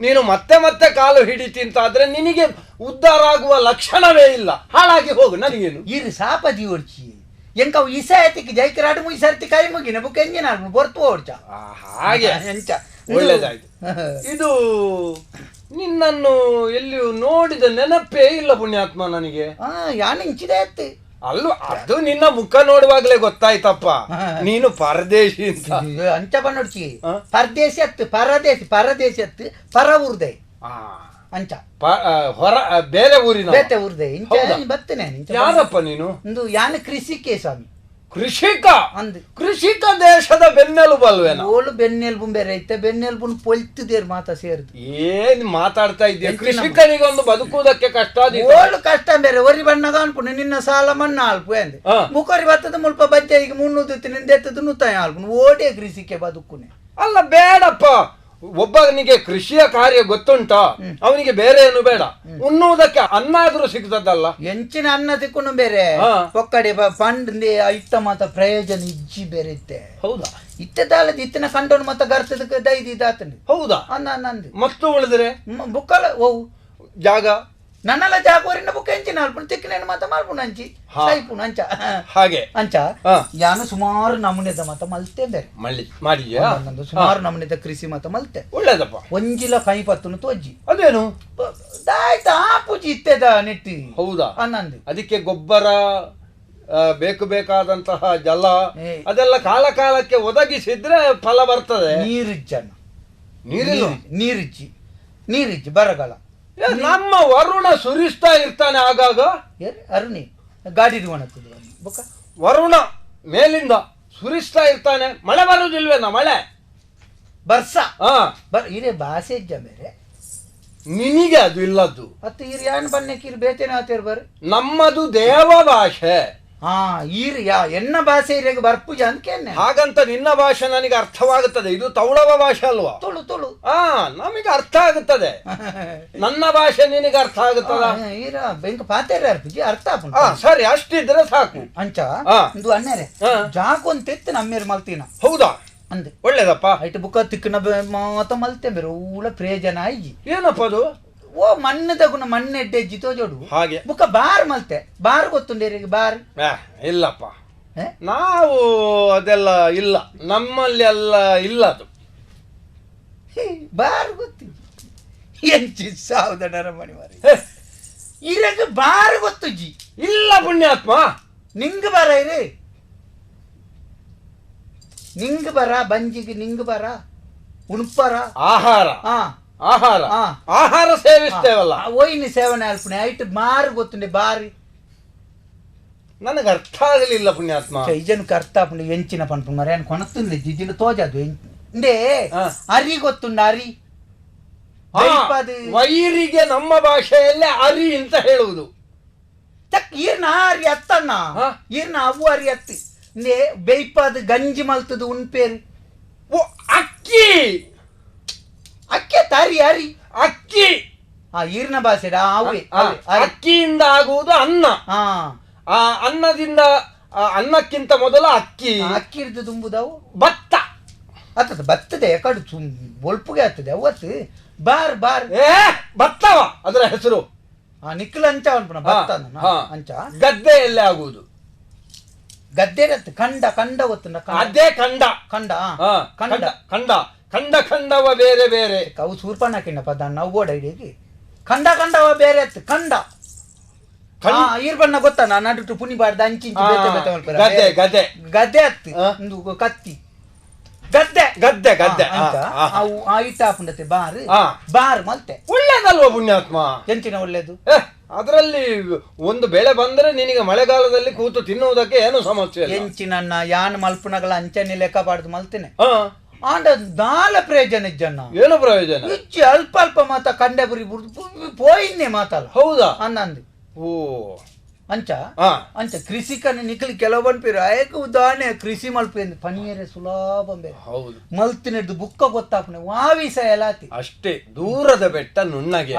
ನೀನು ಮತ್ತೆ ಮತ್ತೆ ಕಾಲು ಹಿಡಿತಿ ಅಂತಾದ್ರೆ ನಿನಗೆ ಉದ್ಧಾರ ಆಗುವ ಲಕ್ಷಣವೇ ಇಲ್ಲ. ಹಾಳಾಗಿ ಹೋಗು, ನನಗೇನು ಇರು ಸಾಪದಿ ಓಡ್ಚಿ ಎಂಕವು ಇಸಾಯತಿಗೆ ಜೈಕರಾಡು ಮುಗಿಸರ್ತಿ ಕೈ ಮುಗಿನ ಬುಕ್ ಎಂಜಿನ ಬೊರ್ತು ಓಡ್ಚ ಹಾಗೆ ಎಂಚ ಒಳ್ಳೇದಾಯ್ತು. ಇದು ನಿನ್ನನ್ನು ಎಲ್ಲಿಯೂ ನೋಡಿದ ನೆನಪೇ ಇಲ್ಲ ಪುಣ್ಯಾತ್ಮ ನನಗೆ. ಯಾನ್ ಇಂಚಿದೆ ಅತ್ತೆ ಅಲ್ವ, ಅದು ನಿನ್ನ ಮುಖ ನೋಡುವಾಗಲೇ ಗೊತ್ತಾಯ್ತಪ್ಪ ನೀನು ಪರದೇಶಿ ಅಂತ. ಅಂಚ ಬನ್ನೋಡ್ಚಿ ಪರದೇಶಿ ಅತ್ತು ಪರದೇಶಿ ಪರದೇಶಿ ಅತ್ತು ಪರ ಊರ್ದೆ ಅಂಚ ಹೊರ ಬೇರೆ ಊರಿನ ಬೇತೆ ಊರ್ದೆ ಇಂಚ ಬರ್ತೇನೆ. ಯಾರಪ್ಪ ನೀನು? ಒಂದು ಯಾನ್ ಕೃಷಿಕೆ ಸ್ವಾಮಿ. ಕೃಷಿಕ ಅಂದ್ ಕೃಷಿಕ ದೇಶದ ಬೆನ್ನೆಲುಬಲ್ವೇನ? ಓಳು ಬೆನ್ನೆಲುಬು ಬೇರೆ ಐತೆ, ಬೆನ್ನೆಲುಬುನ್ ಪೊಲ್ತಿದೇರ್ ಮಾತಾ ಸೇರಿದು. ಏನ್ ಮಾತಾಡ್ತಾ ಇದ್ದೀಯ? ಕೃಷಿಕನಿಗೆ ಒಂದು ಬದುಕುವುದಕ್ಕೆ ಕಷ್ಟ, ಓಳು ಕಷ್ಟ ಬೇರೆ. ಒರಿ ಬಣ್ಣಗ ಅನ್ಪುಣೆ ನಿನ್ನ ಸಾಲ ಮಣ್ಣ ಅಲ್ಪ ಅಂದೆ ಮುಖರಿ ಬತ್ತದ ಮುಲ್ಪ ಬಜ್ಜೆ ಈಗ ಮುನ್ನೂದು ನಿಂದೆತ್ತದ ನೂತಾಯ ಅಲ್ಪು ಓಡೇ ಕೃಷಿಕೆ ಬದುಕುನೆ. ಅಲ್ಲ ಬೇಡಪ್ಪ, ಒಬ್ಬನಿಗೆ ಕೃಷಿಯ ಕಾರ್ಯ ಗೊತ್ತುಂಟ ಅವನಿಗೆ ಬೇರೆ ಏನು ಬೇಡ, ಉಣ್ಣುವುದಕ್ಕೆ ಅನ್ನ ಆದ್ರೂ ಸಿಗ್ತದಲ್ಲ. ಎಂಚಿನ ಅನ್ನ ಸಿಕ್ಕೊಂಡು ಬೇರೆ ಪೊಕ್ಕಡೆ ಪಂಡ್ ಇತ್ತ ಮಾತ ಪ್ರಯೋಜನ ಇಜ್ಜಿ ಬೇರೆ ಇತ್ತೆ. ಹೌದಾ? ಇತ್ತೆ ದಾಲದ ಇತ್ತಿನ ಕಂಡೋನ್ ಮತ್ತ ಗರ್ತದಕ್ಕೆ ದೈದಿ ಇದಾತಂడి. ಹೌದಾ? ಅನ್ನ ನಂದು ಮತ್ತು ಉಳಿದ್ರೆ ಬುಕ್ಕಲ ಓ ಜಾಗ ನನ್ನೆಲ್ಲ ಜಾಗೋರಿನ ಬುಕ್ ಎಂಚಿನ ಅಲ್ಪುಣ ತಿಕ್ಕನೇನು ಮಾತ ಮಾಲ್ಪುಣ ಅಂಚಿ ಸೈಪುಣ ಅಂಚ ಹಾಗೆ ಅಂಚ ಯಾನು ಸುಮಾರು ನಮೂನೆದ ಮಾತ ಮಲ್ತೆ ಬೇರೆ ಮಾಡಿಯಾ? ಸುಮಾರು ನಮೂನೆದ ಕೃಷಿ ಮಾತ ಮಲ್ತೆ. ಒಳ್ಳೇದಪ್ಪ. ಒಂಜಿಲ ಕೈ ಪತ್ತುನು ತೋಜಿ ಅದೇನು ದಾಯ್ತ ಪೂಜಿ ಇತ್ತೆದ ನೆಟ್ಟಿ. ಹೌದಾ? ಅನ್ನಂದು ಅದಕ್ಕೆ ಗೊಬ್ಬರ ಬೇಕು, ಬೇಕಾದಂತಹ ಜಲ ಅದೆಲ್ಲ ಕಾಲ ಕಾಲಕ್ಕೆ ಒದಗಿಸಿದ್ರೆ ಫಲ ಬರ್ತದೆ. ನೀರಿಜ್ಜನ ನೀರಿಲ್ಲ, ನೀರಿಜ್ಜಿ ನೀರಿಜ್ಜಿ ಬರಗಾಲ. ನಮ್ಮ ವರುಣ ಸುರಿಸ್ತಾ ಇರ್ತಾನೆ ಆಗಾಗ. ಅರುಣಿ ಗಾಡಿ ಬುಕ್ಕ ವರುಣ ಮೇಲಿಂದ ಸುರಿಸ್ತಾ ಇರ್ತಾನೆ, ಮಳೆ ಬರುವುದಿಲ್ವೇನ? ಮಳೆ ಬರ್ಸ ಇರೇ ಭಾಷೆ ಇಜ್ಜ ಬೇರೆ ನಿನಗೆ ಅದು ಇಲ್ಲದ್ದು. ಅತ್ತ ಇರ್ ಯಾನ್ ಬನ್ನೆ ಕಿರ್ ಬೇತೇನೆ ಆತೇರ್ ಬರ್ ನಮ್ಮದು ದೇವ ಭಾಷೆ. ಹಾ ಈರ್ ಯಾ ಎನ್ನ ಭಾಷೆ ಇರೇಗ ಬರ್ಪೂಜ ಅಂತ ಹಾಗಂತ ನಿನ್ನ ಭಾಷೆ ನನಗೆ ಅರ್ಥವಾಗುತ್ತದೆ. ಇದು ತೌಳವ ಭಾಷೆ ಅಲ್ವಾ? ತುಳು ತುಳು. ಹಾ ನಮಗೆ ಅರ್ಥ ಆಗುತ್ತದೆ. ನನ್ನ ಭಾಷೆ ನಿನಗೆ ಅರ್ಥ ಆಗುತ್ತದ? ಈರ ಬೆಂಕ ಪಾತೇರ ಪೂಜಿ ಅರ್ಥ ಹಾ ಸರಿ, ಅಷ್ಟಿದ್ರೆ ಸಾಕು. ಅಂಚ ಒಂದು ಅಣ್ಣರೇ ಜಾಕೊಂತ ಎತ್ತು ನಮ್ಮೇರ್ ಮಲ್ತೀನ. ಹೌದಾ? ಅಂದೆ ಒಳ್ಳೇದಪ್ಪ. ಐಟ್ ಬುಕ್ಕ ತಿಕ್ಕನ ಮಾತ ಮಲ್ತೆ ಬೇರೆ ಊಳ ಪ್ರಯೋಜನ ಆಯ್ಜಿ. ಏನಪ್ಪ ಅದು? ಓ ಮಣ್ಣು ತಗುಣ ಮಣ್ಣು ಎಡ್ಡೆಜ್ಜಿ ತೋಜೋಡು ಹಾಗೆ ಬುಕ್ಕ ಬಾರ್ ಮಲ್ತೆ ಬಾರ್ ಗೊತ್ತುಂಡೇರಿಗೆ ಬಾರ್ ಇಲ್ಲಪ್ಪ, ನಾವು ಅದೆಲ್ಲ ಇಲ್ಲ, ನಮ್ಮಲ್ಲಿ ಎಲ್ಲ ಇಲ್ಲ ಅದು ಬಾರ್ ಗೊತ್ತು. ಎಂಚಿ ಸಾವುದ ನರಮಣಿ ಮಾರಿ ಇರಗ ಬಾರ್ ಗೊತ್ತು ಜಿ ಇಲ್ಲ ಪುಣ್ಯಾತ್ಮ. ನಿಂಗ ಬರ ಇರಿ ನಿಂಗ ಬರ ಬಂಜಿಗೆ ನಿಂಗ ಬರ ಉಣಪರ ಆಹಾರ ಆಹಾರ ಆಹಾರ ಸೇವಿಸ್ತೇವಲ್ಲ ಒಯ್ನಿ ಸೇವನೆ ಅಲ್ಪನೆ ಐಟ್ ಮಾರು ಗೊತ್ತುಂಡೆ ಬಾರಿ ನನಗೆ ಅರ್ಥ ಆಗಲಿಲ್ಲ ಪುಣ್ಯಾತ್ಮ. ಇಜನಕ್ಕೆ ಅರ್ಥ ಆಪುಂಡು ಎಂಚಿನ ಪನ್ಪು ಮರೆ ಕೊಣತ್ತುಂದೆ ಜಿಜಿನ ತೋಜದು ಇಂದೇ ಅರಿ ಗೊತ್ತುಂಡು ಅರಿ ವೈರಿಗೆ ನಮ್ಮ ಭಾಷೆಯಲ್ಲೇ ಅರಿ ಅಂತ ಹೇಳುವುದು. ಚಕ್ ಈರ್ನ ಅರಿ ಅತ್ತಣ್ಣ ಈರ್ನ ಅವು ಅರಿ ಅತ್ತಿ ಇಂದೇ ಬೇಯ್ಪಾದ ಗಂಜಿ ಮಲ್ತದು ಉಣ್ಪೇರು. ಓ ಅಕ್ಕಿ ಅಕ್ಕಿ ಅತ್ತ ಅರಿ ಅರಿ ಅಕ್ಕಿ. ಆ ಈರ್ನ ಭಾಷೆ ಅವೇ ಅಕ್ಕಿಯಿಂದ ಆಗುವುದು ಅನ್ನ. ಆ ಅನ್ನದಿಂದ ಅನ್ನಕ್ಕಿಂತ ಮೊದಲು ಅಕ್ಕಿ. ಅಕ್ಕಿ ಹಿಡಿದು ತುಂಬುದವು ಭತ್ತ. ಅತ್ತ ಬತ್ತದೆ ಕಡು ಬೊಲ್ಪುಗೆ ಆಗ್ತದೆ ಅವತ್ತು ಬಾರ್ ಬಾರ್ ಏ ಭತ್ತವ ಅದರ ಹೆಸರು. ಆ ನಿಕ್ಕಲ ಅಂಚ ಭತ್ತ ಅಂಚ ಗದ್ದೆಯಲ್ಲೇ ಆಗುವುದು. ಗದ್ದೆ ಕಂಡ ಕಂಡ ಗೊತ್ತು ಅದೇ ಕಂಡ ಕಂಡ ಕಂಡ ಕಂಡ ಕಂಡ ಖಂಡವ ಬೇರೆ ಬೇರೆ. ಅವು ಸೂರ್ಪಣ್ಣ ಕಿಣ್ಣಪ್ಪ ನಾವು ಬೋಡ ಇಡೀ ಕಂಡ ಕಂಡವ ಬೇರೆ ಅತ್ತು ಕಂಡ ಈರ್ ಬಣ್ಣ ಗೊತ್ತಾ ನಡುಟು ಪುನಿಬಾರ್ದು ಅಂಚಿ ಗದ್ದೆ ಗದ್ದೆ ಗದ್ದೆ ಅತ್ತು ಒಂದು ಕತ್ತಿ ಗದ್ದೆ ಗದ್ದೆ ಗದ್ದೆ ಅವು ಆಯಿತ ಹಾಪುಂಡತೆ ಬಾರ್ ಬಾರ್ ಮಲ್ತೆ. ಒಳ್ಳೇದಲ್ವಾ ಪುಣ್ಯಾತ್ಮ? ಎಂಚಿನ ಒಳ್ಳೇದು? ಅದರಲ್ಲಿ ಒಂದು ಬೆಳೆ ಬಂದ್ರೆ ನಿನಗೆ ಮಳೆಗಾಲದಲ್ಲಿ ಕೂತು ತಿನ್ನುವುದಕ್ಕೆ ಏನು ಸಮಸ್ಯೆ ಇಲ್ಲ. ಎಂಚಿನ ಯಾನ್ ಮಲ್ಪುನಗಳ ಅಂಚನೆ ಲೆಕ್ಕ ಬಾರ್ದು ಮಲ್ತೇನೆ. ಆಂಡ ದಾಲ ಪ್ರಯೋಜನ ಇಜ್ಜಣ್ಣ. ಏನು ಪ್ರಯೋಜನ? ಇಚ್ಚಿ ಅಲ್ಪ ಅಲ್ಪ ಮಾತ ಕಂಡೆ ಬುರಿ ಪೋಯಿನ್ನೆ ಮಾತಲ್ಲ. ಹೌದಾ? ಅನ್ನಂದು. ಓ ಅಂಚ ಅಂಚ ಕೃಷಿಕನ ನಿಖಲಿ ಕೆಲವು ಪನ್ಪಿರು ಆಯಕ ಉದಾಹರಣೆ ಕೃಷಿ ಮಲ್ಪು ಪನಿಯರೆ ಸುಲಭ. ಹೌದು ಮಲ್ತಿನದ್ದು ಬುಕ್ಕ ಗೊತ್ತಾಪನೆ ವಾವಿಸ ಎಲಾತಿ ಅಷ್ಟೇ. ದೂರದ ಬೆಟ್ಟ ನುಣ್ಣಗೆ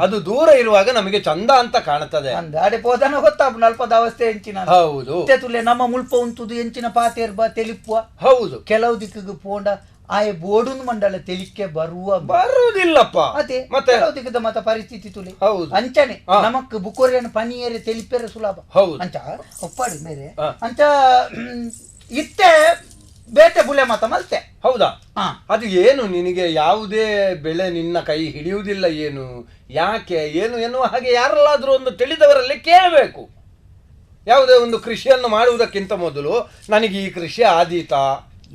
ಅದು ದೂರ ಇರುವಾಗ ನಮಗೆ ಚಂದ ಅಂತ ಕಾಣುತ್ತದೆ. ಅಂದ ಅಡೆ ಪೋದನ ಗೊತ್ತಾಪುನ ಅಲ್ಪದ ಅವಸ್ಥೆ ಎಂಚಿನ. ಹೌದು ತುಲೆ ನಮ್ಮ ಮುಲ್ಪ ಉಂಟುದು ಎಂಚಿನ ಪಾತೇರ್ಬ ತೆಲಿಪುವ. ಹೌದು ಕೆಲವು ದಿಕ್ಕಿಗೆ ಪೋಂಡ ಆಯ್ ಬೋಡುನ್ ಮಂಡಲ ತೆಲಿಕೆ ಬರುವ ಬರುವುದಿಲ್ಲಪ್ಪ. ಅದೇ ಮತ್ತೆ ಕೆಲವು ಮತ ಪರಿಸ್ಥಿತಿ ತುಲಿ. ಹೌದು ಅಂಚನೆ ನಮಕ್ ಬುಕೋರಿಯನ್ನು ಪನಿಯರೆ ತೆಲಿಪೆರೆ ಸುಲಭ. ಹೌದು ಅಂಚ ಒಪ್ಪಾಡಿ ಮೇರೆ ಅಂಚ ಇತ್ತೆ ಬೇಟೆ ಬುಲೆ ಮತ ಮಲ್ತೆ. ಹೌದಾ? ಅದು ಏನು ನಿನಗೆ ಯಾವುದೇ ಬೆಳೆ ನಿನ್ನ ಕೈ ಹಿಡಿಯುವುದಿಲ್ಲ ಏನು ಯಾಕೆ ಏನು ಎನ್ನುವ ಹಾಗೆ ಯಾರಲ್ಲಾದ್ರೂ ಒಂದು ತಿಳಿದವರಲ್ಲಿ ಕೇಳಬೇಕು. ಯಾವುದೇ ಒಂದು ಕೃಷಿಯನ್ನು ಮಾಡುವುದಕ್ಕಿಂತ ಮೊದಲು ನನಗೆ ಈ ಕೃಷಿ ಆದೀತಾ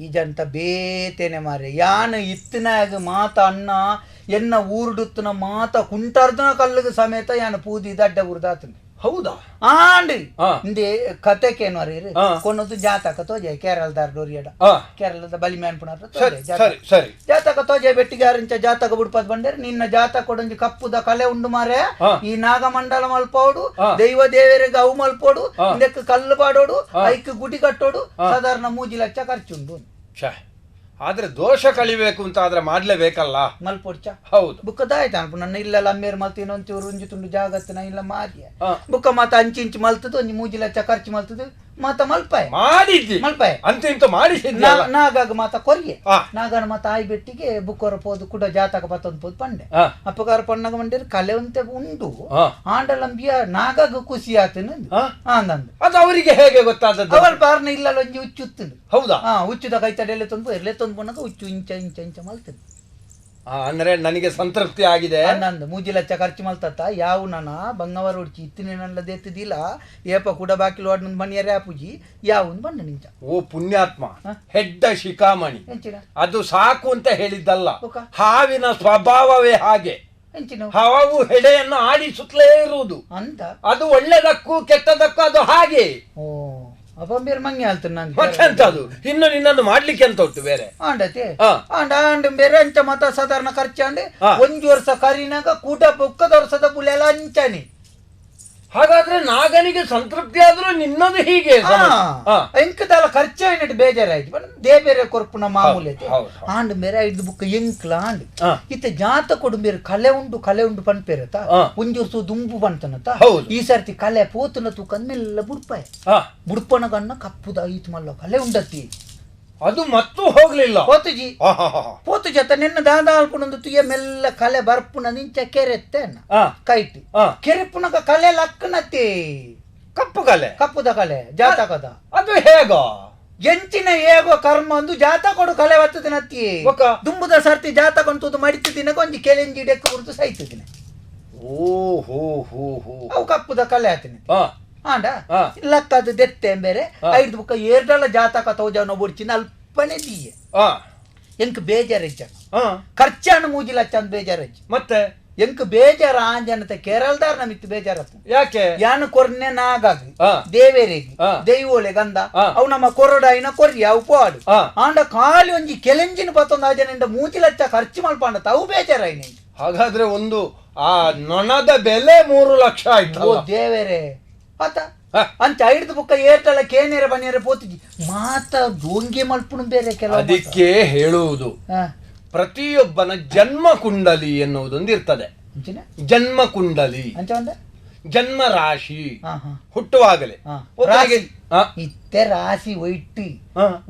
ಈಜಂತ ಬೇತೇನೆ ಮಾರೆ ಯಾನ ಇತ್ತನಾಗ ಮಾತ ಅಣ್ಣ ಎನ್ನ ಊರುಡುತ್ತನ ಮಾತ ಕುಂಟರ್ದನ ಕಲ್ಲಿಗೆ ಸಮೇತ ಯಾನ ಪೂದಿ ದಡ್ಡ ಊರ್ದಾತನ. ಹೌದಾ? ಆಂಡ್ ಇಂದೇ ಕತೆಕೇನು ಅರೀರು ಕೊನದು ಜಾತಕ ತೋಜೆ ಕೇರಳದಾರ ಡೋರಿಯಡ ಕೇರಳದ ಬಲಿಮ್ಯಾನ್ ಪುಣ ಸರಿ ಜಾತಕ ತೋಜೆ ಬೆಟ್ಟಿಗಾರಿಂಚ ಜಾತಕ ಬುಡ್ಪದ್ ಬಂಡೇರಿ ನಿನ್ನ ಜಾತಕ ಕೊಡೊಂಜಿ ಕಪ್ಪುದ ಕಲೆ ಉಂಡು ಮಾರೆ ಈ ನಾಗಮಂಡಲ ಮಲ್ಪೋಡು ದೈವ ದೇವರಿಗೆ ಅವು ಮಲ್ಪೋಡು ಇಂದಕ್ಕೆ ಕಲ್ಲು ಪಾಡೋಡು ಐಕ್ ಗುಡಿ ಕಟ್ಟೋಡು ಸಾಧಾರಣ 3 ಲಕ್ಷ ಖರ್ಚುಂಡು. ಆದ್ರೆ ದೋಷ ಕಳಿಬೇಕು ಅಂತ ಆದ್ರೆ ಮಾಡ್ಲೇಬೇಕಲ್ಲ ಮಲ್ಪೊಡ್ಚ. ಹೌದು ಬುಕ್ಕದಾಯ್ತು ಅನ್ಪು ನನ್ನ ಇಲ್ಲ ಅಮ್ಮೇರು ಮಲ್ತೀನ ಒಂಚೂರು ಒಂಜಿ ತುಂಡು ಜಾಗತ್ತಿನ ಇಲ್ಲ ಮಾರಿಯ ಬುಕ್ಕ ಮಾತ ಅಂಚಿ ಇಂಚು ಮಲ್ತದ್ದು ಒಂಜಿ 3 ಲಕ್ಷ ಖರ್ಚು ಮಲ್ತದ್ದು ಮಾತ ಮಲ್ಪಾಯ ಮಾಡಿದ್ದಿ ಮಲ್ಪಾಯ ಅಂತ ಇಂತ ಮಾಡಿಸಿದ್ದ ನಾಗಾಗ ಮಾತ ಕೊರಿಯೆ ನಾಗನ ಮಾತ ಆಯಿ ಬೆಟ್ಟಿಗೆ ಬುಕ್ಕೋರ ಪೋದು ಕೂಡ ಜಾತಕ ಪತ್ತೊಂದು ಪೋದು ಪಂಡೆ ಅಪ್ಪಗಾರ ಪಣ್ಣಗ ಮಂಡೇರು ಕಲೆ ಒಂತೆ ಉಂಡು ಆಂಡಲಂಬಿಯ ನಾಗಾಗ ಖುಷಿ ಆತನ ಅಂದಂದು. ಅದು ಅವರಿಗೆ ಹೇಗೆ ಗೊತ್ತಾದದ್ದು? ಅವಳ ಬಾರ್ನ ಇಲ್ಲ ಒಂಜಿ ಹುಚ್ಚುತ್ತಂದು. ಹೌದಾ? ಹುಚ್ಚುದ ಕೈ ತಡೆಯಲ್ಲೇ ತಂದು ಎಲ್ಲೇ ತಂದು ಪಣ್ಣಗ ಹುಚ್ಚು ಇಂಚ ಇಂಚ ಇಂಚ ಮಲ್ತದೆ. ಅಂದ್ರೆ ನನಗೆ ಸಂತೃಪ್ತಿ ಆಗಿದೆ. ನಂದು 3 ಲಕ್ಷ ಖರ್ಚು ಮಲ್ತತ್ತ ಯಾವ ನನ್ನ ಬಂಗವಾರ ಹೊಡ್ಚಿ ಇತ್ತಿನ ನನ್ನ ದೇತ್ತದಿಲ್ಲ ಏಪ ಕೂಡ ಬಾಕಿ ಲೋಡ್ ಮಣಿಯರೇ ಆಪುಜಿ ಯಾವೊಂದು ಬಣ್ಣ ನಿಂಚ. ಓ ಪುಣ್ಯಾತ್ಮ, ಹೆಡ್ಡ ಶಿಖಾಮಣಿ ಅದು ಸಾಕು ಅಂತ ಹೇಳಿದ್ದಲ್ಲ, ಹಾವಿನ ಸ್ವಭಾವವೇ ಹಾಗೆ. ಹಾವು ಹೆಡೆಯನ್ನು ಆಡಿಸುತ್ತಲೇ ಇರುವುದು ಅಂತ ಅದು ಒಳ್ಳೆದಕ್ಕೂ ಕೆಟ್ಟದಕ್ಕೂ ಅದು ಹಾಗೆ. ಅದು ಇನ್ನು ನಿನ್ನನ್ನು ಮಾಡ್ಲಿಕ್ಕೆ ಅಂತ ಉಂಟು ಬೇರೆ ಆಂಡತೆ ಆಂಡ ಆಂಡ್ ಬೇರೆ ಅಂಚ ಮತ ಸಾಧಾರಣ ಖರ್ಚಾಂಡ್ ಒಂಜಿ ವರ್ಷ ಕರಿನಾಗ ಕೂಟ ಬೊಕ್ಕದ ವರ್ಷದ ಪುಲೆಲ್ಲ ಅಂಚನಿ. ಹಾಗಾದ್ರೆ ನಾಗನಿಗೆ ಸಂತೃಪ್ತಿ ಆದ್ರೂ ನಿನ್ನದು ಹೀಗೆ ಎಂಕದಲ್ಲ ಖರ್ಚಾಯ್ನಟ್ ಬೇಜಾರಾಯ್ತು they ಬೇರೆ ಕೊರ್ಪುನ ಮಾಮೂಲಿ ಆಂಡ್ ಬೇರೆ ಐದು ಬುಕ್ಕ ಎಂಕ್ಲ ಆಂಡ್ ಇತ್ತ ಜಾತ ಕೊಡು ಬೇರೆ ಕಲೆ ಉಂಡು ಕಲೆ ಉಂಡು ಪನ್ಪೇರತ ಒಂಜಿ ವರ್ಷ ದುಂಬು ಪಂತನತ ಈ ಸರ್ತಿ ಕಲೆ ಪೋತನ ತೂಕಂದ್ಮೆಲ್ಲ ಬುಡ್ಪಾಯ ಬುಡ್ಪನ ಗಣ್ಣ ಕಪ್ಪುದ ಈತ್ ಮಲ್ಲ ಕಲೆ ಉಂಡತಿ ಅದು ಮತ್ತು ಹೋಗ್ಲಿಲ್ಲ ಪೋತುಜಿ ಪೋತುಜಿ ಅತ್ತ ನಿನ್ನ ದಾದ ಅಲ್ಪುನೊಂದು ತುಯ ಮೆಲ್ಲ ಕಲೆ ಬರ್ಪುನ ನಿಂಚ ಕೆರೆತ್ತೆ ಕೈಟ್ ಕೆರೆಪುನಕ ಕಲೆ ಲಕ್ಕನತಿ ಕಪ್ಪು ಕಲೆ ಕಪ್ಪುದ ಕಲೆ ಜಾತಕದ ಅದು ಹೇಗೋ ಎಂಚಿನ ಹೇಗೋ ಕರ್ಮ ಒಂದು ಜಾತ ಕೊಡು ಕಲೆ ಬರ್ತದೆ ನತ್ತಿ ದುಂಬುದ ಸರ್ತಿ ಜಾತಕ ಅಂತದ್ದು ಮಡಿತ ದಿನಕ ಒಂಜಿ ಕೆಲೆಂಜಿ ಡೆಕ್ಕ ಕುರಿತು ಸೈತಿದ್ದೀನಿ. ಓ ಹೋ ಹೋ ಹೋ ಅವು ಕಪ್ಪುದ ಕಲೆ ಆತಿನ ಆಂಡ ಲಕ್ಕದು ದೆತ್ತೆ ಬೇರೆ ಐದು ಬುಕ್ಕ ಏರ್ಡಲ ಜಾತಕ ತೋಜನ ಬುಡ್ಚಿನ ಅಲ್ಪನೆ ದೀಯೆ ಎಂಕ್ ಬೇಜಾರೆಜ್ಜ ಖರ್ಚಾನು 3 ಲಕ್ಷ ಅಂತ ಬೇಜಾರೆಜ್ಜ. ಮತ್ತೆ ಎಂಕ್ ಬೇಜಾರ ಆಂಜನತೆ ಕೇರಳದಾರ್ ನಮಿತ್ತು ಬೇಜಾರತ್ತು. ಯಾಕೆ? ಯಾನು ಕೊರ್ನೆ ನಾಗಾಗಿ ದೇವೇರಿಗೆ ದೈವೋಳೆ ಗಂಧ ಅವು ನಮ್ಮ ಕೊರಡಾಯಿನ ಕೊರ್ರಿ ಅವು ಪೋಡು ಆಂಡ ಖಾಲಿ ಒಂಜಿ ಕೆಲೆಂಜಿನ ಪತ್ತೊಂದು ಆಜನಿಂದ 3 ಲಕ್ಷ ಖರ್ಚು ಮಲ್ಪಾಂಡ ಅವು ಬೇಜಾರಾಯಿನ. ಹಾಗಾದ್ರೆ ಒಂದು ಆ ನೊಣದ ಬೆಲೆ 3 ಲಕ್ಷ ಆಯ್ತು. ದೇವೇರೆ ಆತ ಅಂಚ ಐಡ್ದು ಬುಕ್ಕ ಏರ್ಟಲ್ಲ ಕೇನೇರ ಬನ್ನೇರ ಪೋತಿಜಿ ಮಾತ ಡೋಂಗೆ ಮಲ್ಪುನು ಬೇರೆ ಕೆಲವು. ಅದಕ್ಕೆ ಹೇಳುವುದು ಪ್ರತಿಯೊಬ್ಬನ ಜನ್ಮ ಕುಂಡಲಿ ಎನ್ನುವುದೊಂದು ಇರ್ತದೆ. ಜನ್ಮ ಕುಂಡಲಿ, ಜನ್ಮ ರಾಶಿ, ಹುಟ್ಟುವಾಗಲೇ ಇತ್ತೆ ರಾಶಿ ಒಯ್ಟಿ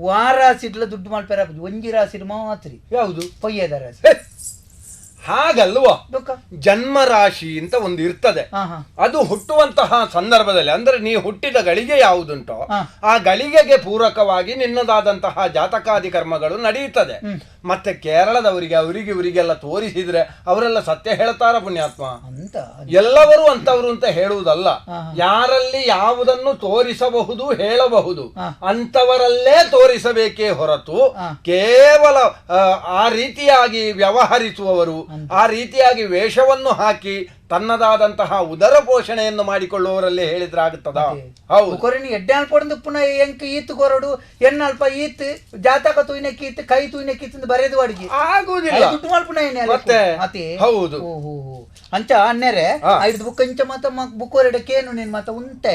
ವಾ ರಾಶಿ ಇಟ್ಲ ದುಡ್ಡು ಮಲ್ಪೇರ ಒಂಜಿ ರಾಶಿ ಮಾತ್ರ ಯಾವುದು ಪೊಯ್ಯದ ರಾಶಿ ಹಾಗಲ್ವಾ? ಜನ್ಮ ರಾಶಿ ಅಂತ ಒಂದು ಇರ್ತದೆ. ಅದು ಹುಟ್ಟುವಂತಹ ಸಂದರ್ಭದಲ್ಲಿ ಅಂದ್ರೆ ನೀ ಹುಟ್ಟಿದ ಗಳಿಗೆ ಯಾವುದುಂಟೋ ಆ ಗಳಿಗೆಗೆ ಪೂರಕವಾಗಿ ನಿನ್ನದಾದಂತಹ ಜಾತಕಾದಿ ಕರ್ಮಗಳು ನಡೆಯುತ್ತದೆ. ಮತ್ತೆ ಕೇರಳದವರಿಗೆ ಅವರಿಗೆ ಇವರಿಗೆಲ್ಲ ತೋರಿಸಿದ್ರೆ ಅವರೆಲ್ಲ ಸತ್ಯ ಹೇಳ್ತಾರ ಪುಣ್ಯಾತ್ಮ ಅಂತ. ಎಲ್ಲವರು ಅಂತವರು ಅಂತ ಹೇಳುವುದಲ್ಲ, ಯಾರಲ್ಲಿ ಯಾವುದನ್ನು ತೋರಿಸಬಹುದು ಹೇಳಬಹುದು ಅಂತವರಲ್ಲೇ ತೋರಿಸಬೇಕೇ ಹೊರತು ಕೇವಲ ಆ ರೀತಿಯಾಗಿ ವ್ಯವಹರಿಸುವವರು, ಆ ರೀತಿಯಾಗಿ ವೇಷವನ್ನು ಹಾಕಿ ತನ್ನದಾದಂತಹ ಉದರ ಪೋಷಣೆಯನ್ನು ಮಾಡಿಕೊಳ್ಳುವವರಲ್ಲಿ ಹೇಳಿದ್ರೆ ಆಗುತ್ತದ? ಹೌದು. ಎಡ್ಡೆ ಅಲ್ಪ ಪುನಃ ಎಂಕ್ ಈತ್ ಕೊರಡು ಎನ್ನಲ್ಪ ಈತ್ ಜಾತಕ ತೂಯ್ನಕ್ಕೆ ಈತ್ ಕೈ ತೂಯ್ನಕ್ಕೆ ಈತ್ ಬರೆದು ಅಡಿಗೆ ಆಗುದಿಲ್ಲ. ಮತ್ತೆ ಹೌದು. ಅಂಚ ಅನ್ನೆರೆ ಐದು ಬುಕ್ ಇಂಚ ಮಾತ ಬುಕ್ಕೋರೆಡಕ್ಕೇನು ನೀನ್ ಮಾತ ಉಂಟೆ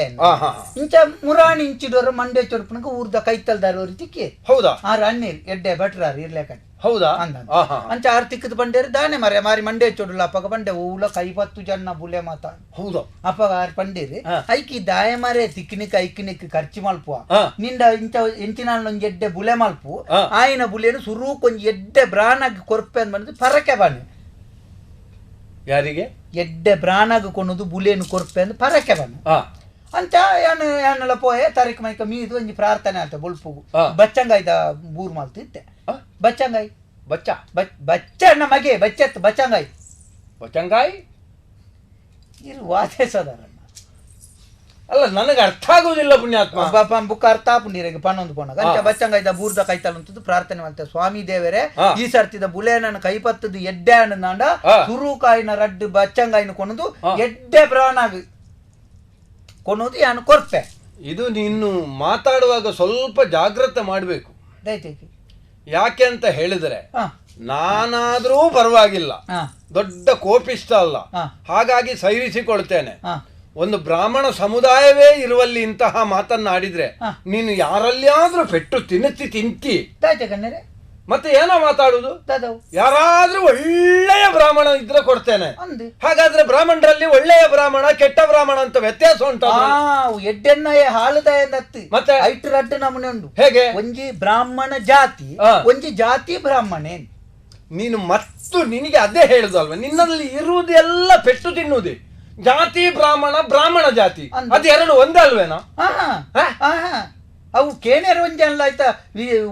ಇಂಚ ಮುರಾಣಿ ಇಂಚಿಡೋರ ಮಂಡೆ ಚೊರ್ಪನಕ ಊರ್ದ ಕೈತಲ್ದಾರ ತಿಕ್ಕಿ. ಹೌದಾ? ಆರು ಅನ್ನೀರ್ ಎಡ್ಡೆ ಭಟ್ರಾರು ಇರ್ಲೇಕ. ಹೌದಾ? ಅಂಚ ಆರು ತಿಕ್ಕದ ಬಂಡೇರು ದಾನೆ ಮರೆ ಮಾರಿ ಮಂಡೆ ಚೊಡುಲ ಅಪ್ಪಗ ಬಂಡೆ ಊಲ ಕೈಪತ್ತು ಜನ ಬುಲೆ ಮಾತ. ಹೌದು. ಅಪ್ಪಗ ಆರು ಪಂಡೇರಿ ಐಕಿ ದಾಯ ಮಾರೆ ತಿಕ್ಕಿನಿಕ್ ಐಕಿನಿಕ್ ಖರ್ಚು ಮಲ್ಪುವ ನಿಂದ ಇಂಚ ಎಂಚಿನ ಒಂಜಿ ಎಡ್ಡೆ ಬುಲೆ ಮಲ್ಪು ಆಯಿನ ಬುಲೆನು ಸುರೂಕ್ ಒಂಜಿ ಎಡ್ಡೆ ಬ್ರಾಣಾಗಿ ಕೊರ್ಪೆ ಅಂದ್ ಬಂದು ಪರಕೆ ಬನ್ನಿ. ಯಾರಿಗೆ ಎಡ್ಡೆ ಬ್ರಾಣಾಗ ಕೊನದು ಬುಲೇನು ಕೊರ್ಪೆ ಅಂದ್ ಪರಕೆ ಬನ್ನಿ ಅಂತ ಯಾನು ಯಾನೆಲ್ಲ ಪೋಯೆ ತಾರೀಕು ಮೈಕ ಮೀದು ಒಂಜಿ ಪ್ರಾರ್ಥನೆ ಅಂತ ಬೊಲ್ಪುಗು ಬಚ್ಚಂಗಾಯ್ದ ಬೂರ್ ಮಾಲ್ತಿತ್ತೆ. ಬಚ್ಚಂಗಾಯಿ ಬಚ್ಚ ಬಚ್ಚ ಅಣ್ಣ ಮಗೆ ಬಚ್ಚತ್ತು ಬಚ್ಚಂಗಾಯಿ ಬಚ್ಚಂಗಾಯಿ ಇರು ವಾದೇಸದಾರಣ್ಣ. ಅಲ್ಲ ನನಗೆ ಅರ್ಥ ಆಗುದಿಲ್ಲ ಪುಣ್ಯಾತ್ಮ. ಬುಕ್ಕ ಅರ್ಥ ಆಪುಂಡಿರಿಗೆ ಪನ್ನೊಂದು ಪೋನಾಗ ಅಂಚ ಬಚ್ಚಂಗಾಯ್ದ ಬೂರ್ದ ಕೈತಲಂತದ್ದು ಪ್ರಾರ್ಥನೆ ಮಾಡ್ತೆ ಸ್ವಾಮಿ ದೇವರೇ ಈ ಸರ್ತಿದ ಬುಲೆ ನನ್ನ ಕೈಪತ್ತದು ಎಡ್ಡೆ ಅಣ್ಣಾಂಡ ಸುರುಕಾಯಿನ ರಡ್ಡು ಬಚ್ಚಂಗಾಯಿನ ಕೊನದು ಎಡ್ಡೆ ಪ್ರಾಣಾಗ ಕೊನೋದು ಯಾನು ಕೊರ್ಪೆ. ಇದು ನೀನು ಮಾತಾಡುವಾಗ ಸ್ವಲ್ಪ ಜಾಗ್ರತೆ ಮಾಡಬೇಕು. ಯಾಕೆ ಅಂತ ಹೇಳಿದ್ರೆ ನಾನಾದ್ರೂ ಪರವಾಗಿಲ್ಲ, ದೊಡ್ಡ ಕೋಪಿಷ್ಟ ಅಲ್ಲ, ಹಾಗಾಗಿ ಸಹಿಸಿಕೊಳ್ತೇನೆ. ಒಂದು ಬ್ರಾಹ್ಮಣ ಸಮುದಾಯವೇ ಇರುವಲ್ಲಿ ಇಂತಹ ಮಾತನ್ನ ಆಡಿದ್ರೆ ನೀನು ಯಾರಲ್ಲಿಯಾದ್ರೂ ಪೆಟ್ಟು ತಿನ್ನುತ್ತಿ ತಿಂತಿ. ಮತ್ತೆ ಏನೋ ಮಾತಾಡುದು? ಯಾರಾದ್ರೂ ಒಳ್ಳೆಯ ಬ್ರಾಹ್ಮಣ ಇದ್ರೆ ಕೊಡ್ತೇನೆ. ಹಾಗಾದ್ರೆ ಬ್ರಾಹ್ಮಣರಲ್ಲಿ ಒಳ್ಳೆಯ ಬ್ರಾಹ್ಮಣ ಕೆಟ್ಟ ಬ್ರಾಹ್ಮಣ ಅಂತ ವ್ಯತ್ಯಾಸ ಉಂಟು. ಎಡ್ಡೆನ್ನ ಮತ್ತೆ ಐಟು ರಡ್ಡು ನಮೂನೆ ಉಂಟು. ಹೇಗೆ? ಒಂಜಿ ಬ್ರಾಹ್ಮಣ ಜಾತಿ, ಒಂಜಿ ಜಾತಿ ಬ್ರಾಹ್ಮಣೇ. ನೀನು ಮತ್ತು ನಿನಗೆ ಅದೇ ಹೇಳುದು ಅಲ್ವಾ, ನಿನ್ನಲ್ಲಿ ಇರುವುದೆಲ್ಲ ಪೆಟ್ಟು ತಿನ್ನುವುದೇ. ಜಾತಿ ಬ್ರಾಹ್ಮಣ, ಬ್ರಾಹ್ಮಣ ಜಾತಿ, ಅದೆರಡು ಒಂದೇ ಅಲ್ವೇನಾ? ಅವು ಕೇನೇರು ಒಂಜಿ ಅಲ್ಲ ಆಯ್ತಾ,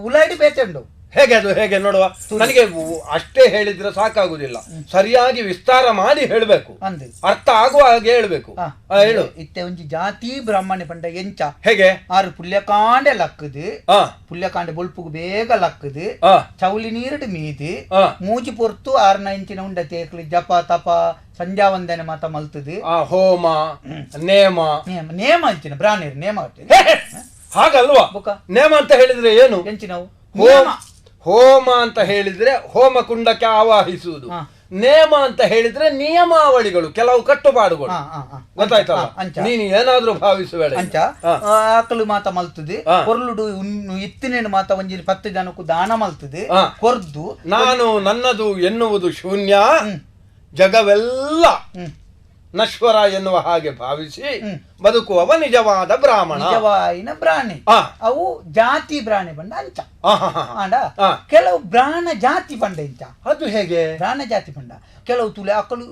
ಉಲಾಡಿ ಬೇತುಂಡು. ಹೇಗೆ ಅದು? ಹೇಗೆ ನೋಡುವ, ನನಗೆ ಅಷ್ಟೇ ಹೇಳಿದ್ರೆ ಸಾಕಾಗುದಿಲ್ಲ, ಸರಿಯಾಗಿ ವಿಸ್ತಾರ ಮಾಡಿ ಹೇಳಬೇಕು, ಅರ್ಥ ಆಗುವ ಹಾಗೆ ಹೇಳ್ಬೇಕು. ಹೇಳು. ಇತ್ತೆ ಒಂಜಿ ಜಾತಿ ಬ್ರಾಹ್ಮಣೆ ಪಂಡ ಎಂಚ ಹೇಗೆ? ಆರು ಪುಲ್ಯಕಾಂಡೆ ಲಕ್ಕದು, ಪುಲ್ಯಕಾಂಡೆ ಬೊಲ್ಪುಗು ಬೇಗ ಲಕ್ಕದು, ಚೌಲಿ ನೀರುಡು ಮೀದು, ಮೂಜಿ ಪೊರ್ತು 6 ಇಂಚಿನ ಉಂಡ ತೇಕ್ಲಿ ಜಪ ತಪ ಸಂಧ್ಯಾ ವಂದನೆ ಮಾತ ಮಲ್ತದು, ಹೋಮ ನೇಮ ನೇಮ ಅಂಚಿನ ಬ್ರಾಹ್ಮಣರು ನೇಮ ಹಾಗಲ್ವಾ? ನೇಮ ಅಂತ ಹೇಳಿದ್ರೆ ಏನು? ಎಂಚಿನವು ಹೋಮ ಅಂತ ಹೇಳಿದ್ರೆ ಹೋಮ ಕುಂಡಕ್ಕೆ ಆವಾಹಿಸುವುದು, ನೇಮ ಅಂತ ಹೇಳಿದ್ರೆ ನಿಯಮಾವಳಿಗಳು, ಕೆಲವು ಕಟ್ಟುಪಾಡುಗಳು. ಗೊತ್ತಾಯ್ತಲ್ಲ? ನೀನು ಏನಾದ್ರೂ ಭಾವಿಸಬೇಡ. ಅಂಚ ಆಕಳು ಮಾತ ಮಲ್ತದೆ, ಕೊರ್ಲುಡು ಇತ್ತಿನೇನು ಮಾತ ಒಂಜಿ 10 ಜನಕ್ಕೂ ದಾನ ಮಲ್ತದೆ, ಕೊರ್ದು ನಾನು ನನ್ನದು ಎನ್ನುವುದು ಶೂನ್ಯ, ಜಗವೆಲ್ಲ ನಶ್ವರ ಎನ್ನುವ ಹಾಗೆ ಭಾವಿಸಿ ಬದುಕುವವ ನಿಜವಾದ ಬ್ರಾಹ್ಮಣ, ನಿಜವಾಯಿನ ಬ್ರಾಹ್ಮಣೆ. ಅವು ಜಾತಿ ಬ್ರಾಹ್ಮಣೆ ಬಂಡ ಅಂಚ. ಆಂಡ ಕೆಲವು ಬ್ರಾಹ್ಮಣ ಜಾತಿ ಪಂಡ ಇಂಚ. ಅದು ಹೇಗೆ ಬ್ರಾಹ್ಮಣ ಜಾತಿ ಪಂಡ? ಕೆಲವು ತುಲೆ ಅಕಲು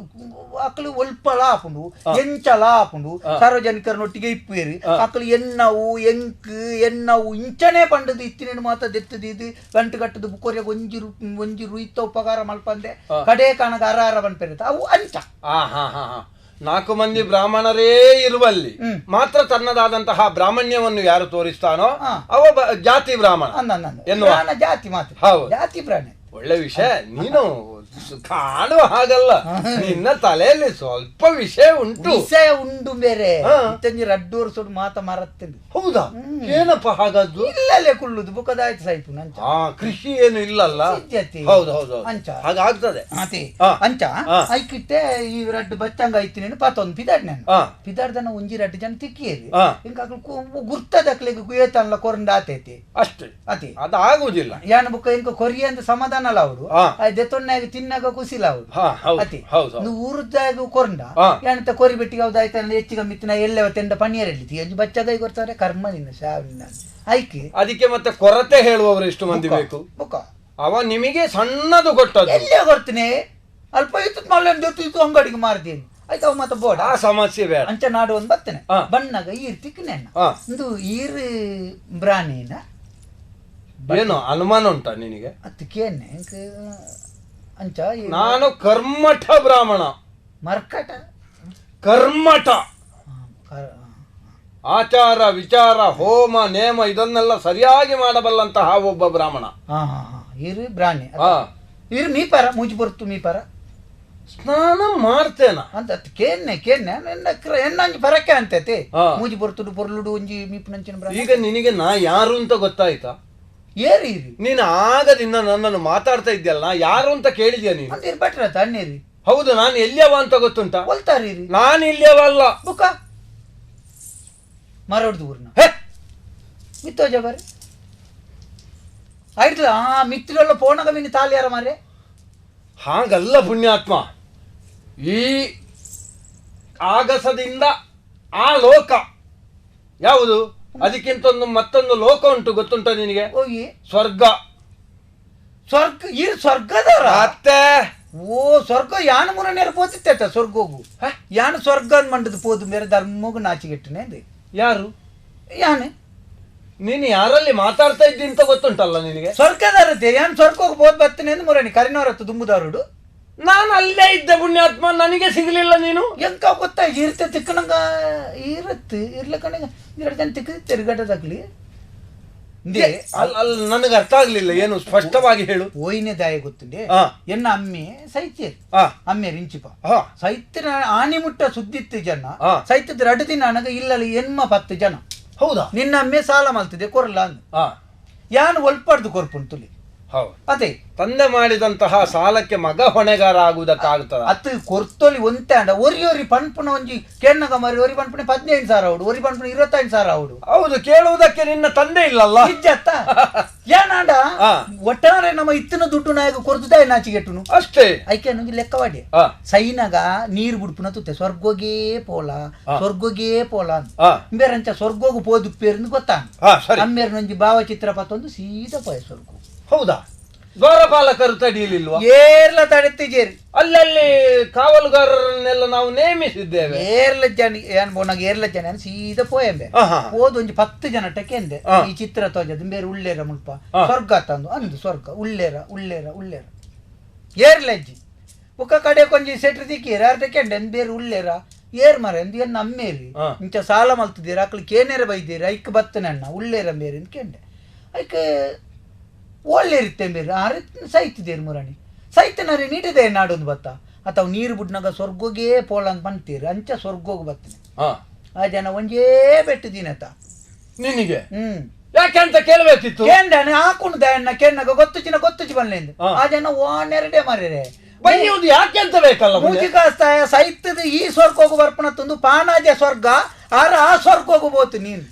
ಅಕಲು ಒಲ್ಪಲ ಆಪುಂಡು, ಎಂಚಲ ಆಪುಂಡು, ಸಾರ್ವಜನಿಕರನೊಟ್ಟಿಗೆ ಇಪ್ಪೇರು ಅಕಲು ಎನ್ನವು ಎಂಕ್ ಎನ್ನವು ಇಂಚನೆ ಪಂಡದು ಇತ್ತಿನೇನು ಮಾತ ದೆತ್ತದು ಇದು ಗಂಟು ಕಟ್ಟದು ಬುಕ್ಕೋರಿಯಾಗ ಒಂಜಿ ಒಂಜಿ ರುಯಿತ ಉಪಕಾರ ಮಲ್ಪಂದೆ ಕಡೆ ಕಾಣಗ ಅರ ಅರ ಪನ್ಪೆರುತ್ತೆ ಅವು ಅಂಚ. 4 ಮಂದಿ ಬ್ರಾಹ್ಮಣರೇ ಇರುವಲ್ಲಿ ಮಾತ್ರ ತನ್ನದಾದಂತಹ ಬ್ರಾಹ್ಮಣ್ಯವನ್ನು ಯಾರು ತೋರಿಸ್ತಾನೋ ಅವ ಜಾತಿ ಬ್ರಾಹ್ಮಣ ಎನ್ನುವ ಜಾತಿ ಮಾತ್ರ. ಜಾತಿ ಬ್ರಾಹ್ಮಣ. ಒಳ್ಳೆ ವಿಷಯ, ನೀನು ಕಾಣುವ ಹಾಗಲ್ಲ, ನಿನ್ನ ತಲೆಯಲ್ಲಿ ಸ್ವಲ್ಪ ವಿಷಯ ಉಂಟು. ವಿಷಯ ಉಂಟು ಬೇರೆ. ಇತ್ತಂಜಿ ರಡ್ಡು ವರ್ಷ ಮಾತ ಮರತ್ತೇನೆ. ಹೌದಾ? ಏನಪ್ಪ ಹಾಗಾದ್ದು? ಇಲ್ಲಲ್ಲೇ ಕುಳ್ಳುದು ಬುಕ್ಕದಾಯ್ತು ಸಾಯ್ಪು. ಕೃಷಿ ಏನು ಇಲ್ಲಲ್ಲ. ಹೌದು ಹೌದು, ಅಂಚ ಹಾಗಾಗ್ತದೆ. ಅಂಚ ಐಕಿಟ್ಟೆ ಈ ರಡ್ಡು ಬಚ್ಚಂಗ ಐತಿ ನೀನು ಪಾತೊಂದು ಪಿದಾಡ್ ನಾನು ಪಿದಾಡ್ದನ ಒಂಜಿ ರಡ್ಡು ಜನ ತಿಕ್ಕಿಯೇರಿ ಇಂಕ ಗುರ್ತದಕ್ಲಿಗೆ ಕುಯತಲ್ಲ ಕೊರಂಡ ಆತೈತಿ ಅಷ್ಟೇ. ಅತಿ ಅದು ಆಗುದಿಲ್ಲ. ಯಾನ ಬುಕ್ಕ ಇಂಕ ಕೊರಿಯ ಅಂತ ಸಮಾಧಾನ ಅಲ್ಲ ಅವರು, ದೆತೊಣ್ಣಾಗ ತಿನ್ನಾಗ ಕುಸಿಲ ಅವರು. ಅತಿ ಊರುದಾಗ ಕೊರಂಡ ಯಾನಂತ ಕೊರಿ ಬೆಟ್ಟಿಗೆ ಹೌದಾಯ್ತ ಹೆಚ್ಚಿಗೆ ಮಿತ್ತಿನ ಎಲ್ಲವ ತೆಂಡ ಪಣಿಯರಲ್ಲಿ ಒಂಜಿ ಬಚ್ಚಗಾಯಿ ಕೊಡ್ತಾರೆ. ಕರ್ಮ ನಿನ್ನ ಸಾವಿನ ಆಯ್ಕೆ. ಅದಕ್ಕೆ ಮತ್ತೆ ಕೊರತೆ ಹೇಳುವವರು ಎಷ್ಟು ಮಂದಿ ಬೇಕು? ಅವ ನಿಮಗೆ ಸಣ್ಣದು ಕೊಟ್ಟದ್ದು ಎಲ್ಲೇ ಕೊಡ್ತೀನಿ, ಅಲ್ಪ ಇತ್ತು ಇತ್ತು ಅಂಗಡಿಗೆ ಮಾರ್ತೀನಿ ಆಯ್ತು. ಅವ ಮತ್ತೆ ಬೋಡ ಆ ಸಮಸ್ಯೆ ಬೇಡ. ಅಂಚ ನಾಡು ಒಂದು ಬರ್ತೇನೆ ಬಣ್ಣಗ ಈರ್ ತಿಕ್ಕನೆ ಒಂದು ಈರ್ ಬ್ರಾಣಿನ ಏನು ಅನುಮಾನ ಉಂಟಾ ನಿನಗೆ? ಅದಕ್ಕೇನೆ ಅಂಚ ನಾನು ಕರ್ಮಠ ಬ್ರಾಹ್ಮಣ. ಮರ್ಕಟ ಕರ್ಮಠ, ಆಚಾರ ವಿಚಾರ ಹೋಮ ನೇಮ ಇದನ್ನೆಲ್ಲ ಸರಿಯಾಗಿ ಮಾಡಬಲ್ಲಂತಹ ಒಬ್ಬ ಬ್ರಾಹ್ಮಣ. ಇರು ಬ್ರಾಹ್ಮಣ ಇರು ಮೀಪಾರ ಮೂಜಿ ಬರುತ್ತು ಮೀಪಾರ ಸ್ನಾನ ಮಾಡ್ತೇನ ಅಂತ ಕೇನ್ನೆ ಕೇನ್ನೆ ಎಣ್ಣಂಜಿ ಬರಕ್ಕೆ ಅಂತೈತಿ ಮೂಜಿ ಬರ್ತುಡು ಪೊರ್ಲುಡು ಒಂಜಿ ಮೀಪುನಂಚಿನ. ಈಗ ನಿನಗೆ ನಾ ಯಾರು ಅಂತ ಗೊತ್ತಾಯ್ತಾ? ಏರಿ ನೀನು ಆಗದಿಂದ ನನ್ನನ್ನು ಮಾತಾಡ್ತಾ ಇದ್ಯಲ್ಲ, ಯಾರು ಅಂತ ಕೇಳಿದ್ಯಾ ನೀನು? ಭಟ್ರ ತಣ್ಣೀರಿ. ಹೌದು, ನಾನು ಎಲ್ಲಿಯವ ಅಂತ ಗೊತ್ತುಂಟಾ? ಕೊಲ್ತಾರೀ. ನಾನು ಇಲ್ಲಿಯವ ಅಲ್ಲ. ಬುಕ್ಕ ಮರಡ್ದು ಊರ್ನ ಮಿತ್ತೋಜ ಬಾರಿ ಆಯ್ತು. ಆ ಮಿತ್ತಿರಲ್ಲ ಪೋಣಗ ಮಿನಿ ತಾಲಿಯಾರ ಮಾರೆ. ಹಾಗಲ್ಲ ಪುಣ್ಯಾತ್ಮ, ಈ ಆಗಸದಿಂದ ಆ ಲೋಕ ಯಾವುದು, ಅದಕ್ಕಿಂತ ಮತ್ತೊಂದು ಲೋಕ ಉಂಟು ಗೊತ್ತುಂಟ ನಿನಗೆ? ಹೋಗಿ ಸ್ವರ್ಗ. ಸ್ವರ್ಗ ಈ ಸ್ವರ್ಗದವರ ಅತ್ತೆ. ಓ ಸ್ವರ್ಗ ಯಾನ ಮುರನೇರ ಪೋತಿತ್ತ ಸ್ವರ್ಗೋಗು ಯಾನ ಸ್ವರ್ಗ ಮಂಡದ ಪೋದು ಬೇರೆ ಧರ್ಮಗು ನಾಚಿಗೆಟ್ಟನೆ. ಯಾರು ಯಾನೆ ನೀನು ಯಾರಲ್ಲಿ ಮಾತಾಡ್ತಾ ಇದ್ದಿ ಅಂತ ಗೊತ್ತುಂಟಲ್ಲ ನಿನಗೆ? ಸ್ವರ್ಗದಾರತೆ ಯಾನ್ ಸ್ವರ್ಗೋಗಿ ಬೋದ್ ಬರ್ತೇನೆ ಎಂದು ಮುರಣಿ ಕರಿನವರತ್ತು ದುಂಬುದಾರುಡು. ನಾನು ಅಲ್ಲೇ ಇದ್ದೆ ಪುಣ್ಯಾತ್ಮ, ನನಗೆ ಸಿಗಲಿಲ್ಲ ನೀನು. ಎಂಕ ಗೊತ್ತಾ ಇರ್ತೆ ತಿಕ್ಕನಂಗ ಇರತ್ತು ಇರ್ಲಕ್ಕಂಗ ಎರಡು ಜನ ತಿಕ್ಕ ತಿರುಗಟದಾಗ್ಲಿ. ಅಲ್ಲ ನನಗೆ ಅರ್ಥ ಆಗ್ಲಿಲ್ಲ, ಏನು ಸ್ಪಷ್ಟವಾಗಿ ಹೇಳು. ಓಯ್ನೆ ದಾಯ ಗೊತ್ತುಂಡೆ ಎನ್ನ ಅಮ್ಮೆ ಸೈತ್ಯ ಅಮ್ಮೆ ರಿಂಚಿಪ ಸೈತ್ಯ ಆನಿ ಮುಟ್ಟ ಸುದ್ದಿತ್ತು ಜನ ಸೈತ್ಯದ ರಡು ದಿನ ಅನಗ ಇಲ್ಲಲ್ಲಿ ಎನ್ಮ 10 ಜನ. ಹೌದಾ? ನಿನ್ನ ಅಮ್ಮೆ ಸಾಲ ಮಲ್ತಿದೆ ಕೊರಲ್ಲ ಅಂದ ಯಾನು ಒಲ್ಪಾಡ್ದು ಕೊರ್ಪುಂಟುಲಿ. ಹೌದು, ಅದೇ ತಂದೆ ಮಾಡಿದಂತಹ ಸಾಲಕ್ಕೆ ಮಗ ಹೊಣೆಗಾರ ಆಗುವುದಕ್ಕಾಗ್ತದ? ಅತ್ತು ಕೊರ್ತೊಲಿ ಒಂತೆ ಅಂಡ ಒರಿ ಒರಿ ಪನ್ಪುನ ಒಂಜಿ ಕೆನ್ನಗ ಮರಿ ಒರಿ ಪನ್ಪುನ 15,000 ಅವಡು, ಒರಿ ಪನ್ಪುನ 25,000 ಅವಡು. ಹೌದು, ಕೇಳುವುದಕ್ಕೆ ನಿನ್ನ ತಂದೆ ಇಲ್ಲಲ್ಲ. ಇಜ್ಜತ್ತ ಏನಾಂಡ ಒಟ್ಟಾರೆ ನಮ್ಮ ಇತ್ತಿನ ದುಡ್ಡು ನಾಯಕ ಕೊರ್ತುದ ನಾಚಿಗೆಟ್ಟುನು ಅಷ್ಟೇ. ಐಕೆ ನಂಗೆ ಲೆಕ್ಕವಾಡಿ ಸೈನಾಗ ನೀರು ಬಿಡ್ಪುನ ತುತ್ತೆ ಸ್ವರ್ಗೋಗೇ ಪೋಲ ಸ್ವರ್ಗೋಗೇ ಪೋಲ ಅಂತ ಬೇರಂಚ ಸ್ವರ್ಗೋಗು ಪೋದುಪ್ಪೇರ್ಂದು ಗೊತ್ತಾ. ಅಮ್ಮೇರ್ನೊಂಜಿ ಭಾವಚಿತ್ರ ಪತ್ತೊಂದು ಸೀದಾ ಪೋಯ ಸ್ವರ್ಗ. ಹೌದಾ? ದ್ವಾರಪಾಲಕರು ತಡೆಯಲಿಲ್ವಾ? ಏರ್ಲ ತಡೆತಿಜೇರಿ. ಅಲ್ಲಲ್ಲಿ ಕಾವಲುಗಾರರನ್ನೆಲ್ಲ ನಾವು ನೇಮಿಸಿದ್ದೇವೆ. ಏರ್ಲ ಜನ ಏನ್ ಬೋನಾಗ ಏರ್ಲ ಜನ ಸೀದಾ ಪೋಯಂಬೆ ಹೋದ ಒಂಜಿ 10 ಜನ ಟಕೆಂದೆ ಈ ಚಿತ್ರ ತೋಜದ ಬೇರೆ ಉಳ್ಳೇರ ಮುಲ್ಪ ಸ್ವರ್ಗ ತಂದು ಅಂದು ಸ್ವರ್ಗ ಉಳ್ಳೇರ ಉಳ್ಳೇರ ಉಳ್ಳೇರ ಏರ್ಲಜ್ಜಿ ಬುಕ್ಕ ಕಡೆ ಕೊಂಜಿ ಸೆಟ್ರ್ ತಿಕ್ಕೀರ ಯಾರು ಟಕೆಂಡೆ ಅಂದ್ ಬೇರೆ ಉಳ್ಳೇರ ಏರ್ ಮರ ಅಂದ್ ಏನ್ ನಮ್ಮೇರಿ ಇಂಚ ಸಾಲ ಮಲ್ತಿದ್ದೀರ ಅಕ್ಳು ಕೇನೇರ ಬೈದೀರ ಐಕ್ ಬತ್ತನಣ್ಣ ಉಳ್ಳೇರ ಬೇರೆ ಅಂತ ಕೆಂಡೆ ಐಕ್ ಒಳ್ಳೆ ಇರುತ್ತೆ ಬೇರೆ ಆ ರೀತಿ ಸೈತಿದ್ದೀರಿ ಮುರಾಣಿ ಸೈತನರಿ ನೀಟಿದೆ ನಾಡೊಂದು ಬತ್ತ ಅಥವಾ ನೀರು ಬಿಡ್ನಾಗ ಸ್ವರ್ಗೋಗೇ ಪೋಲ ಅಂತ ಬಂತೀರಿ ಅಂಚ ಸ್ವರ್ಗೋಗಿ ಬರ್ತೇನೆ. ಆ ಜನ ಒಂಜೇ ಬೆಟ್ಟಿದ್ದೀನತ ನಿನಗೆ. ಯಾಕೆ ಅಂತ ಕೇಳಬೇಕಿತ್ತು. ಕೇಂದ್ರಾನೆ ಹಾಕೊಂಡು ದಯಣ್ಣ ಕೆನ್ನಾಗ ಗೊತ್ತುಚಿನ ಗೊತ್ತುಚಿ ಬನ್ನಿಂದ ಆ ಜನ ಓನೆರಡೇ ಮಾರಿರೆ ಬೈಯುವುದು ಯಾಕೆ ಅಂತ ಬೇಕಲ್ಲ. ಮೂಜಿಕಾಸ್ತಾಯ ಸೈತದ ಈ ಸ್ವರ್ಗೋಗು ಬರ್ಪಣ ತಂದು ಪಾನಾಜ ಸ್ವರ್ಗ ಆರ ಆ ಸ್ವರ್ಗೋಗು ಬೋತು ನೀನು.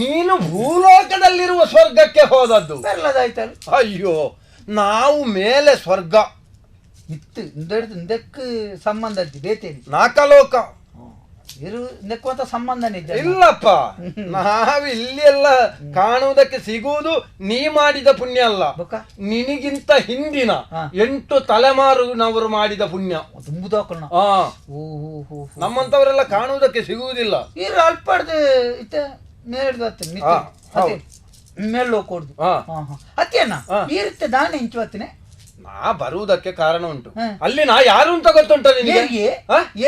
ನೀನು ಭೂಲೋಕದಲ್ಲಿರುವ ಸ್ವರ್ಗಕ್ಕೆ ಹೋದದ್ದು ಬೆರ್ಲದಾಯ್ತಲ್ಲ. ಅಯ್ಯೋ, ನಾವು ಮೇಲೆ ಸ್ವರ್ಗ ಇತ್ತು ಇಂದಕ್ಕೆ ಸಂಬಂಧ ಬೇತೇನೆ ನಾಕಲೋಕ ಇರು ಇಂದಕ್ಕಂತ ಸಂಬಂಧನೇ ಇಲ್ಲಪ್ಪ. ನಾವು ಇಲ್ಲಿ ಎಲ್ಲ ಕಾಣುವುದಕ್ಕೆ ಸಿಗುವುದು ನೀ ಮಾಡಿದ ಪುಣ್ಯ ಅಲ್ಲ, ನಿನಗಿಂತ ಹಿಂದಿನ 8 ತಲೆಮಾರಿನವರು ಮಾಡಿದ ಪುಣ್ಯ. ನಮ್ಮಂತವರೆಲ್ಲ ಕಾಣುವುದಕ್ಕೆ ಸಿಗುವುದಿಲ್ಲ. ಇರು ಅಲ್ಪಾಡ್ದು ಇತ್ತ ಮೇಲ್ ಕೊಡುದು ಅತ್ತೇನ ಈ ರೀತಿ ದಾನೆ ಇಂಚುವತ್ತಿನ ನಾ ಬರುವುದಕ್ಕೆ ಕಾರಣ ಉಂಟು. ಅಲ್ಲಿ ನಾ ಯಾರು ಅಂತ ಗೊತ್ತುಂಟ ನಿನಗೆ?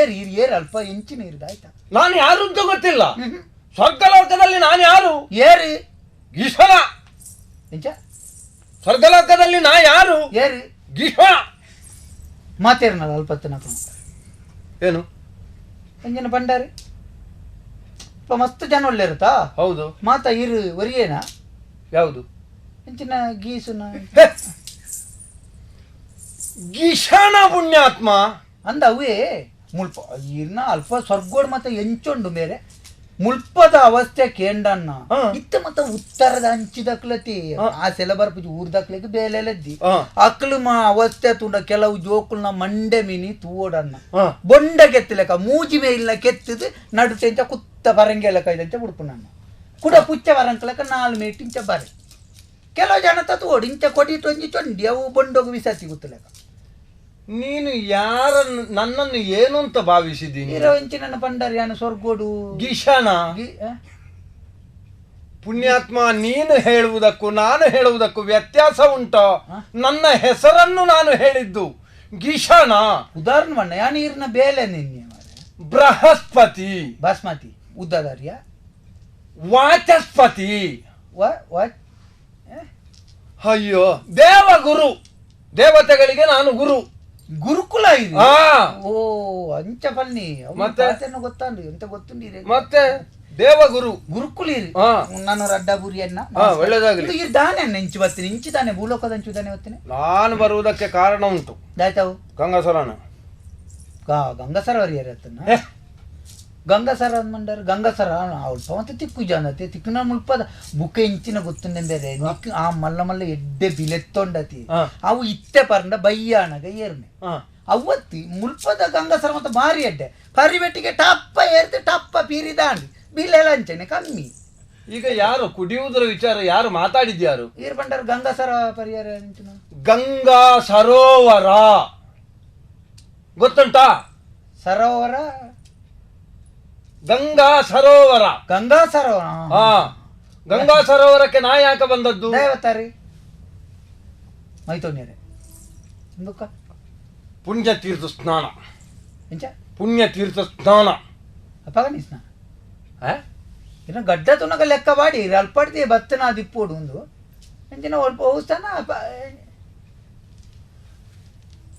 ಏರ್ ಏರ್ ಅಲ್ಪ ಇಂಚಿನ ಇರುದು ಆಯ್ತಾ. ನಾನು ಯಾರು ಅಂತ ಗೊತ್ತಿಲ್ಲ. ಸ್ವರ್ಗಲೋಕದಲ್ಲಿ ನಾನು ಯಾರು? ಏರಿ ಈಶ್ವರ. ಇಂಚ ಸ್ವರ್ಗಲೋಕದಲ್ಲಿ ನಾ ಯಾರು? ಏರಿ ಗಿಷ ಮಾತೇರ್ನಲ್ಲ ಅಲ್ಪತ್ತನ ಏನು ಅಂಜನ ಭಂಡಾರಿ ಮಸ್ತ್ ಜನ ಒಳ್ಳೆರುತ್ತಾ? ಹೌದು. ಮಾತಾ ಇರು ಒರಿಯೇನಾ? ಯಾವುದು? ಅಂಚಿನ ಗೀಸುನ ಗಿಷಣ ಪುಣ್ಯಾತ್ಮ ಅಂದ ಅವೇ ಮುಲ್ಪ ಇರ್ನ ಅಲ್ಪ ಸ್ವರ್ಗೋಡ್ ಮತ್ತೆ ಎಂಚೊಂಡು ಮೇರೆ ಮುಲ್ಪದ ಅವಸ್ಥೆ ಕೇಂಡಣ್ಣ ಇತ್ತ ಮತ್ತ ಉತ್ತರದ ಅಂಚಿದಕ್ಲತಿ ಆ ಸೆಲ ಬರ್ಪುಜಿ ಊರ್ದಕ್ಲಿಗೆ ಬೇಲೆಲದ್ದಿ ಅಕ್ಲು ಮಾ ಅವಸ್ಥೆ ತುಂಡ ಕೆಲವು ಜೋಕುಲ್ನ ಮಂಡೆ ಮೀನಿ ತೂವೋಡಣ್ಣ ಬೊಂಡ ಕೆತ್ತಲೆಕ ಮೂಜಿ ಮೇಲಿನ ಕೆತ್ತದು ನಡುತೆಂಚ ಕುತ್ತ ಬರಂಗೆಲಕ ಇದಂಚ ಉಡುಪುನಣ್ಣ ಕುಡ ಪುಚ್ಚ ಬರಂಕಲಕ 4 ಮೇಟಿಂಚ ಬರೆ ಕೆಲವು ಜನ ತೂವೋಡು ಇಂಚ ಕೊಡಿಟು ಒಂಜಿ ಚೊಂಡಿ ಅವು ಬೊಂಡೋಗು ವಿಸತಿ ಗೊತ್ತಲೆಕ. ನೀನು ಯಾರನ್ನು ನನ್ನನ್ನು ಏನು ಅಂತ ಭಾವಿಸಿದ್ದೀನಿ? ನನ್ನ ಪಂಡರಿ ಯಾನು ಸ್ವರ್ಗೋಡು ಗಿಷಣ ಪುಣ್ಯಾತ್ಮ, ನೀನು ಹೇಳುವುದಕ್ಕೂ ನಾನು ಹೇಳುವುದಕ್ಕೂ ವ್ಯತ್ಯಾಸ ಉಂಟು. ನನ್ನ ಹೆಸರನ್ನು ನಾನು ಹೇಳಿದ್ದು ಗಿಷಣ. ಉದಾಹರಣೆ ಯಾನು ಇರ್ನ ಬೇಲೆ ನಿನ್ನೆ ಬೃಹಸ್ಪತಿ ಬಾಸ್ಮತಿ ಉದ್ದದಾರಿಯ ವಾಚಸ್ಪತಿ ಅಯ್ಯೋ ದೇವಗುರು, ದೇವತೆಗಳಿಗೆ ನಾನು ಗುರು. ಗುರುಕುಲ ಇದು? ಓ ಅಂಚ ಪನ್ನಿ ಮತ್ತೆ ಗೊತ್ತಾಂಡ್ರಿ ಎಂತ ಗೊತ್ತುಂಡಿ ಮತ್ತೆ ದೇವಗುರು ಗುರುಕುಲ ಇರಿ. ನಾನು ರಡ್ಡ ಬುರಿಯನ್ನ ಒಳ್ಳೇದಾಗಲಿ. ದಾನೆ ಇಂಚು ಬರ್ತೀನಿ ಇಂಚು ತಾನೆ ಭೂಲೋಕದ ಅಂಚು ತಾನೆ ಬರ್ತೀನಿ. ನಾನು ಬರುವುದಕ್ಕೆ ಕಾರಣ ಉಂಟು. ದಾಯ್ತಾವು ಗಂಗಾಸರನ ಗಂಗಸರ ಅತ್ತನ ಗಂಗಸರ ಅಂದ್ಮಂಡಾರು ಗಂಗಸರ ಅವಳು ಮತ್ತೆ ತಿಕ್ಕು ಜಾನತಿ ತಿಕ್ಕುನ ಮುಲ್ಪದ ಬುಕ್ಕ ಇಂಚಿನ ಗೊತ್ತುಂಡೆ ಬೇರೆ ನಿಕ್ ಆ ಮಲ್ಲ ಮಲ್ಲ ಎಡ್ಡೆ ಬಿಲೆತ್ತೊಂಡತಿ ಅವು ಇತ್ತೆ ಪರಂಡ ಬಯ್ಯಾಣಗ ಏರ್ನೆ ಅವತ್ತಿ ಮುಲ್ಪದ ಗಂಗಸರ ಮತ್ತೆ ಭಾರಿ ಎಡ್ಡೆ ಪರಿಬೆಟ್ಟಿಗೆ ಟಪ್ಪ ಏರ್ದು ಟಪ್ಪ ಪೀರಿದಾಂಡಿ ಬಿಲೆಲ್ಲ ಅಂಚನೆ ಕಮ್ಮಿ. ಈಗ ಯಾರು ಕುಡಿಯುವುದರ ವಿಚಾರ ಯಾರು ಮಾತಾಡಿದ್ಯಾರು? ಏರ್ ಬಂಡಾರು ಗಂಗಸರ ಪರಿಹಾರ ಗಂಗಾ ಸರೋವರ ಗೊತ್ತುಂಟಾ? ಸರೋವರ ಗಂಗಾ ಸರೋವರ ಗಂಗಾ ಸರೋವರ ಹಾ ಗಂಗಾ ಸರೋವರಕ್ಕೆ ನಾ ಯಾಕೆ ಬಂದದ್ದು? ದೇವತಾರಿ ಮೈತೋನ್ಯರೆ ಪುಣ್ಯ ತೀರ್ಥ ಸ್ನಾನ. ಪುಣ್ಯ ತೀರ್ಥ ಸ್ನಾನ ಅಪ್ಪಗನಿ ಸ್ನಾನ ಇನ್ನು ಗಡ್ಡ ತುನಗ ಲೆಕ್ಕ ಮಾಡಿ ಅಲ್ಪಡ್ತಿ ಬತ್ತನ ದಿಪ್ಪೋಡು ಒಂದು ಅಂಚಿನ ಒಲ್ಪ ಹೋಗ್ತಾನ.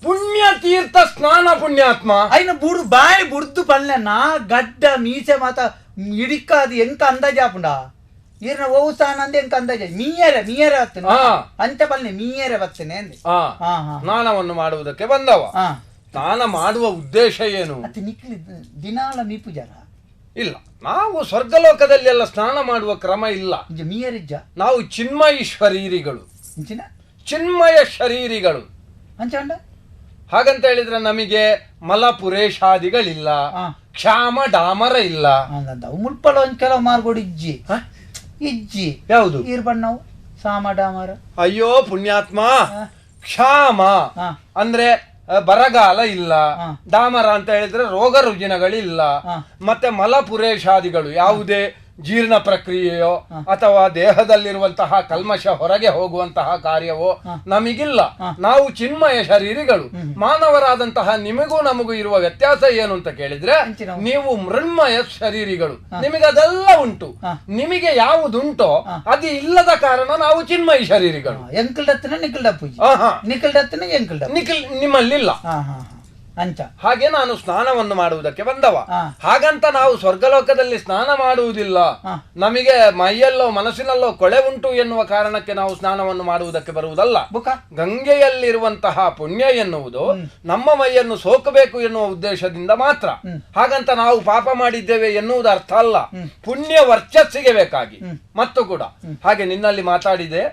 ಪುಣ್ಯ ತೀರ್ಥ ಸ್ನಾನ ಪುಣ್ಯಾತ್ಮ ಅಯ್ನ ಬುಡು ಬಾಯಿ ಬುಡ್ದು ಪಲ್ಲೆ ನಾ ಗಡ್ಡ ಮೀಸೆ ಮಾತ ಇಡಿಕಾದು ಎಂಕ ಅಂದಾಜಾಪುಂಡ ಈರ್ನ ಓವುಸ್ಥಾನ ಅಂದೆ ಎಂಕ ಅಂದಾಜ ಮೀಯರೆ ಮೀಯರೆ ಬರ್ತೇನೆ ಅಂಚ ಪಲ್ಲೆ ಮೀಯರೆ ಬರ್ತೇನೆ ಅಂದೆ. ಸ್ನಾನವನ್ನು ಮಾಡುವುದಕ್ಕೆ ಬಂದವ. ಸ್ನಾನ ಮಾಡುವ ಉದ್ದೇಶ ಏನು? ಅತಿ ನಿಕ್ಲಿ ದಿನಾಲ ಮೀಪುಜಾರ ಇಲ್ಲ, ನಾವು ಸ್ವರ್ಗಲೋಕದಲ್ಲಿ ಎಲ್ಲ ಸ್ನಾನ ಮಾಡುವ ಕ್ರಮ ಇಲ್ಲ. ಮೀಯರಿಜ್ಜ ನಾವು ಚಿನ್ಮಯ ಶರೀರಿಗಳು. ಚಿನ್ಮಯ ಶರೀರಿಗಳು ಅಂಚ ಹಾಗಂತ ಹೇಳಿದ್ರೆ ನಮಗೆ ಮಲಪುರೇಷಾದಿಗಳಿಲ್ಲ, ಕ್ಷಾಮ ಡಾಮರ ಇಲ್ಲ. ಮುಲ್ಪಲ ಒಂದ್ ಕೆಲವು ಮಾರ್ಗೋಡು ಇಜ್ಜಿ ಇಜ್ಜಿ ಯಾವುದು ಈರ್ಬಣ್ಣವು ಸಾಮ ಡಾಮರ. ಅಯ್ಯೋ ಪುಣ್ಯಾತ್ಮ, ಕ್ಷಾಮ ಅಂದ್ರೆ ಬರಗಾಲ ಇಲ್ಲ, ಡಾಮರ ಅಂತ ಹೇಳಿದ್ರೆ ರೋಗ ರುಜಿನಗಳಿಲ್ಲ, ಮತ್ತೆ ಮಲಪುರೇಷಾದಿಗಳು ಯಾವುದೇ ಜೀರ್ಣ ಪ್ರಕ್ರಿಯೆಯೋ ಅಥವಾ ದೇಹದಲ್ಲಿರುವಂತಹ ಕಲ್ಮಶ ಹೊರಗೆ ಹೋಗುವಂತಹ ಕಾರ್ಯವೋ ನಮಗಿಲ್ಲ. ನಾವು ಚಿನ್ಮಯ ಶರೀರಿಗಳು. ಮಾನವರಾದಂತಹ ನಿಮಗೂ ನಮಗೂ ಇರುವ ವ್ಯತ್ಯಾಸ ಏನು ಅಂತ ಕೇಳಿದ್ರೆ, ನೀವು ಮೃಣ್ಮಯ ಶರೀರಿಗಳು, ನಿಮಗೆ ಅದೆಲ್ಲ ಉಂಟು. ನಿಮಗೆ ಯಾವುದುಂಟೋ ಅದು ಇಲ್ಲದ ಕಾರಣ ನಾವು ಚಿನ್ಮಯ ಶರೀರಿಗಳು. ನಿಖಲ್ ನಿಮ್ಮಲ್ಲಿಲ್ಲ ಅಂಚ. ಹಾಗೆ ನಾನು ಸ್ನಾನವನ್ನು ಮಾಡುವುದಕ್ಕೆ ಬಂದವ. ಹಾಗಂತ ನಾವು ಸ್ವರ್ಗಲೋಕದಲ್ಲಿ ಸ್ನಾನ ಮಾಡುವುದಿಲ್ಲ, ನಮಗೆ ಮೈಯಲ್ಲೋ ಮನಸ್ಸಿನಲ್ಲೋ ಕೊಳೆ ಉಂಟು ಎನ್ನುವ ಕಾರಣಕ್ಕೆ ನಾವು ಸ್ನಾನವನ್ನು ಮಾಡುವುದಕ್ಕೆ ಬರುವುದಲ್ಲ. ಗಂಗೆಯಲ್ಲಿರುವಂತಹ ಪುಣ್ಯ ಎನ್ನುವುದು ನಮ್ಮ ಮೈಯನ್ನು ಸೋಕಬೇಕು ಎನ್ನುವ ಉದ್ದೇಶದಿಂದ ಮಾತ್ರ. ಹಾಗಂತ ನಾವು ಪಾಪ ಮಾಡಿದ್ದೇವೆ ಎನ್ನುವುದು ಅರ್ಥ ಅಲ್ಲ, ಪುಣ್ಯ ವರ್ಚಸ್ಸಿಗೆ ಬೇಕಾಗಿ. ಮತ್ತು ಕೂಡ ಹಾಗೆ ನಿನ್ನಲ್ಲಿ ಮಾತಾಡಿದೆ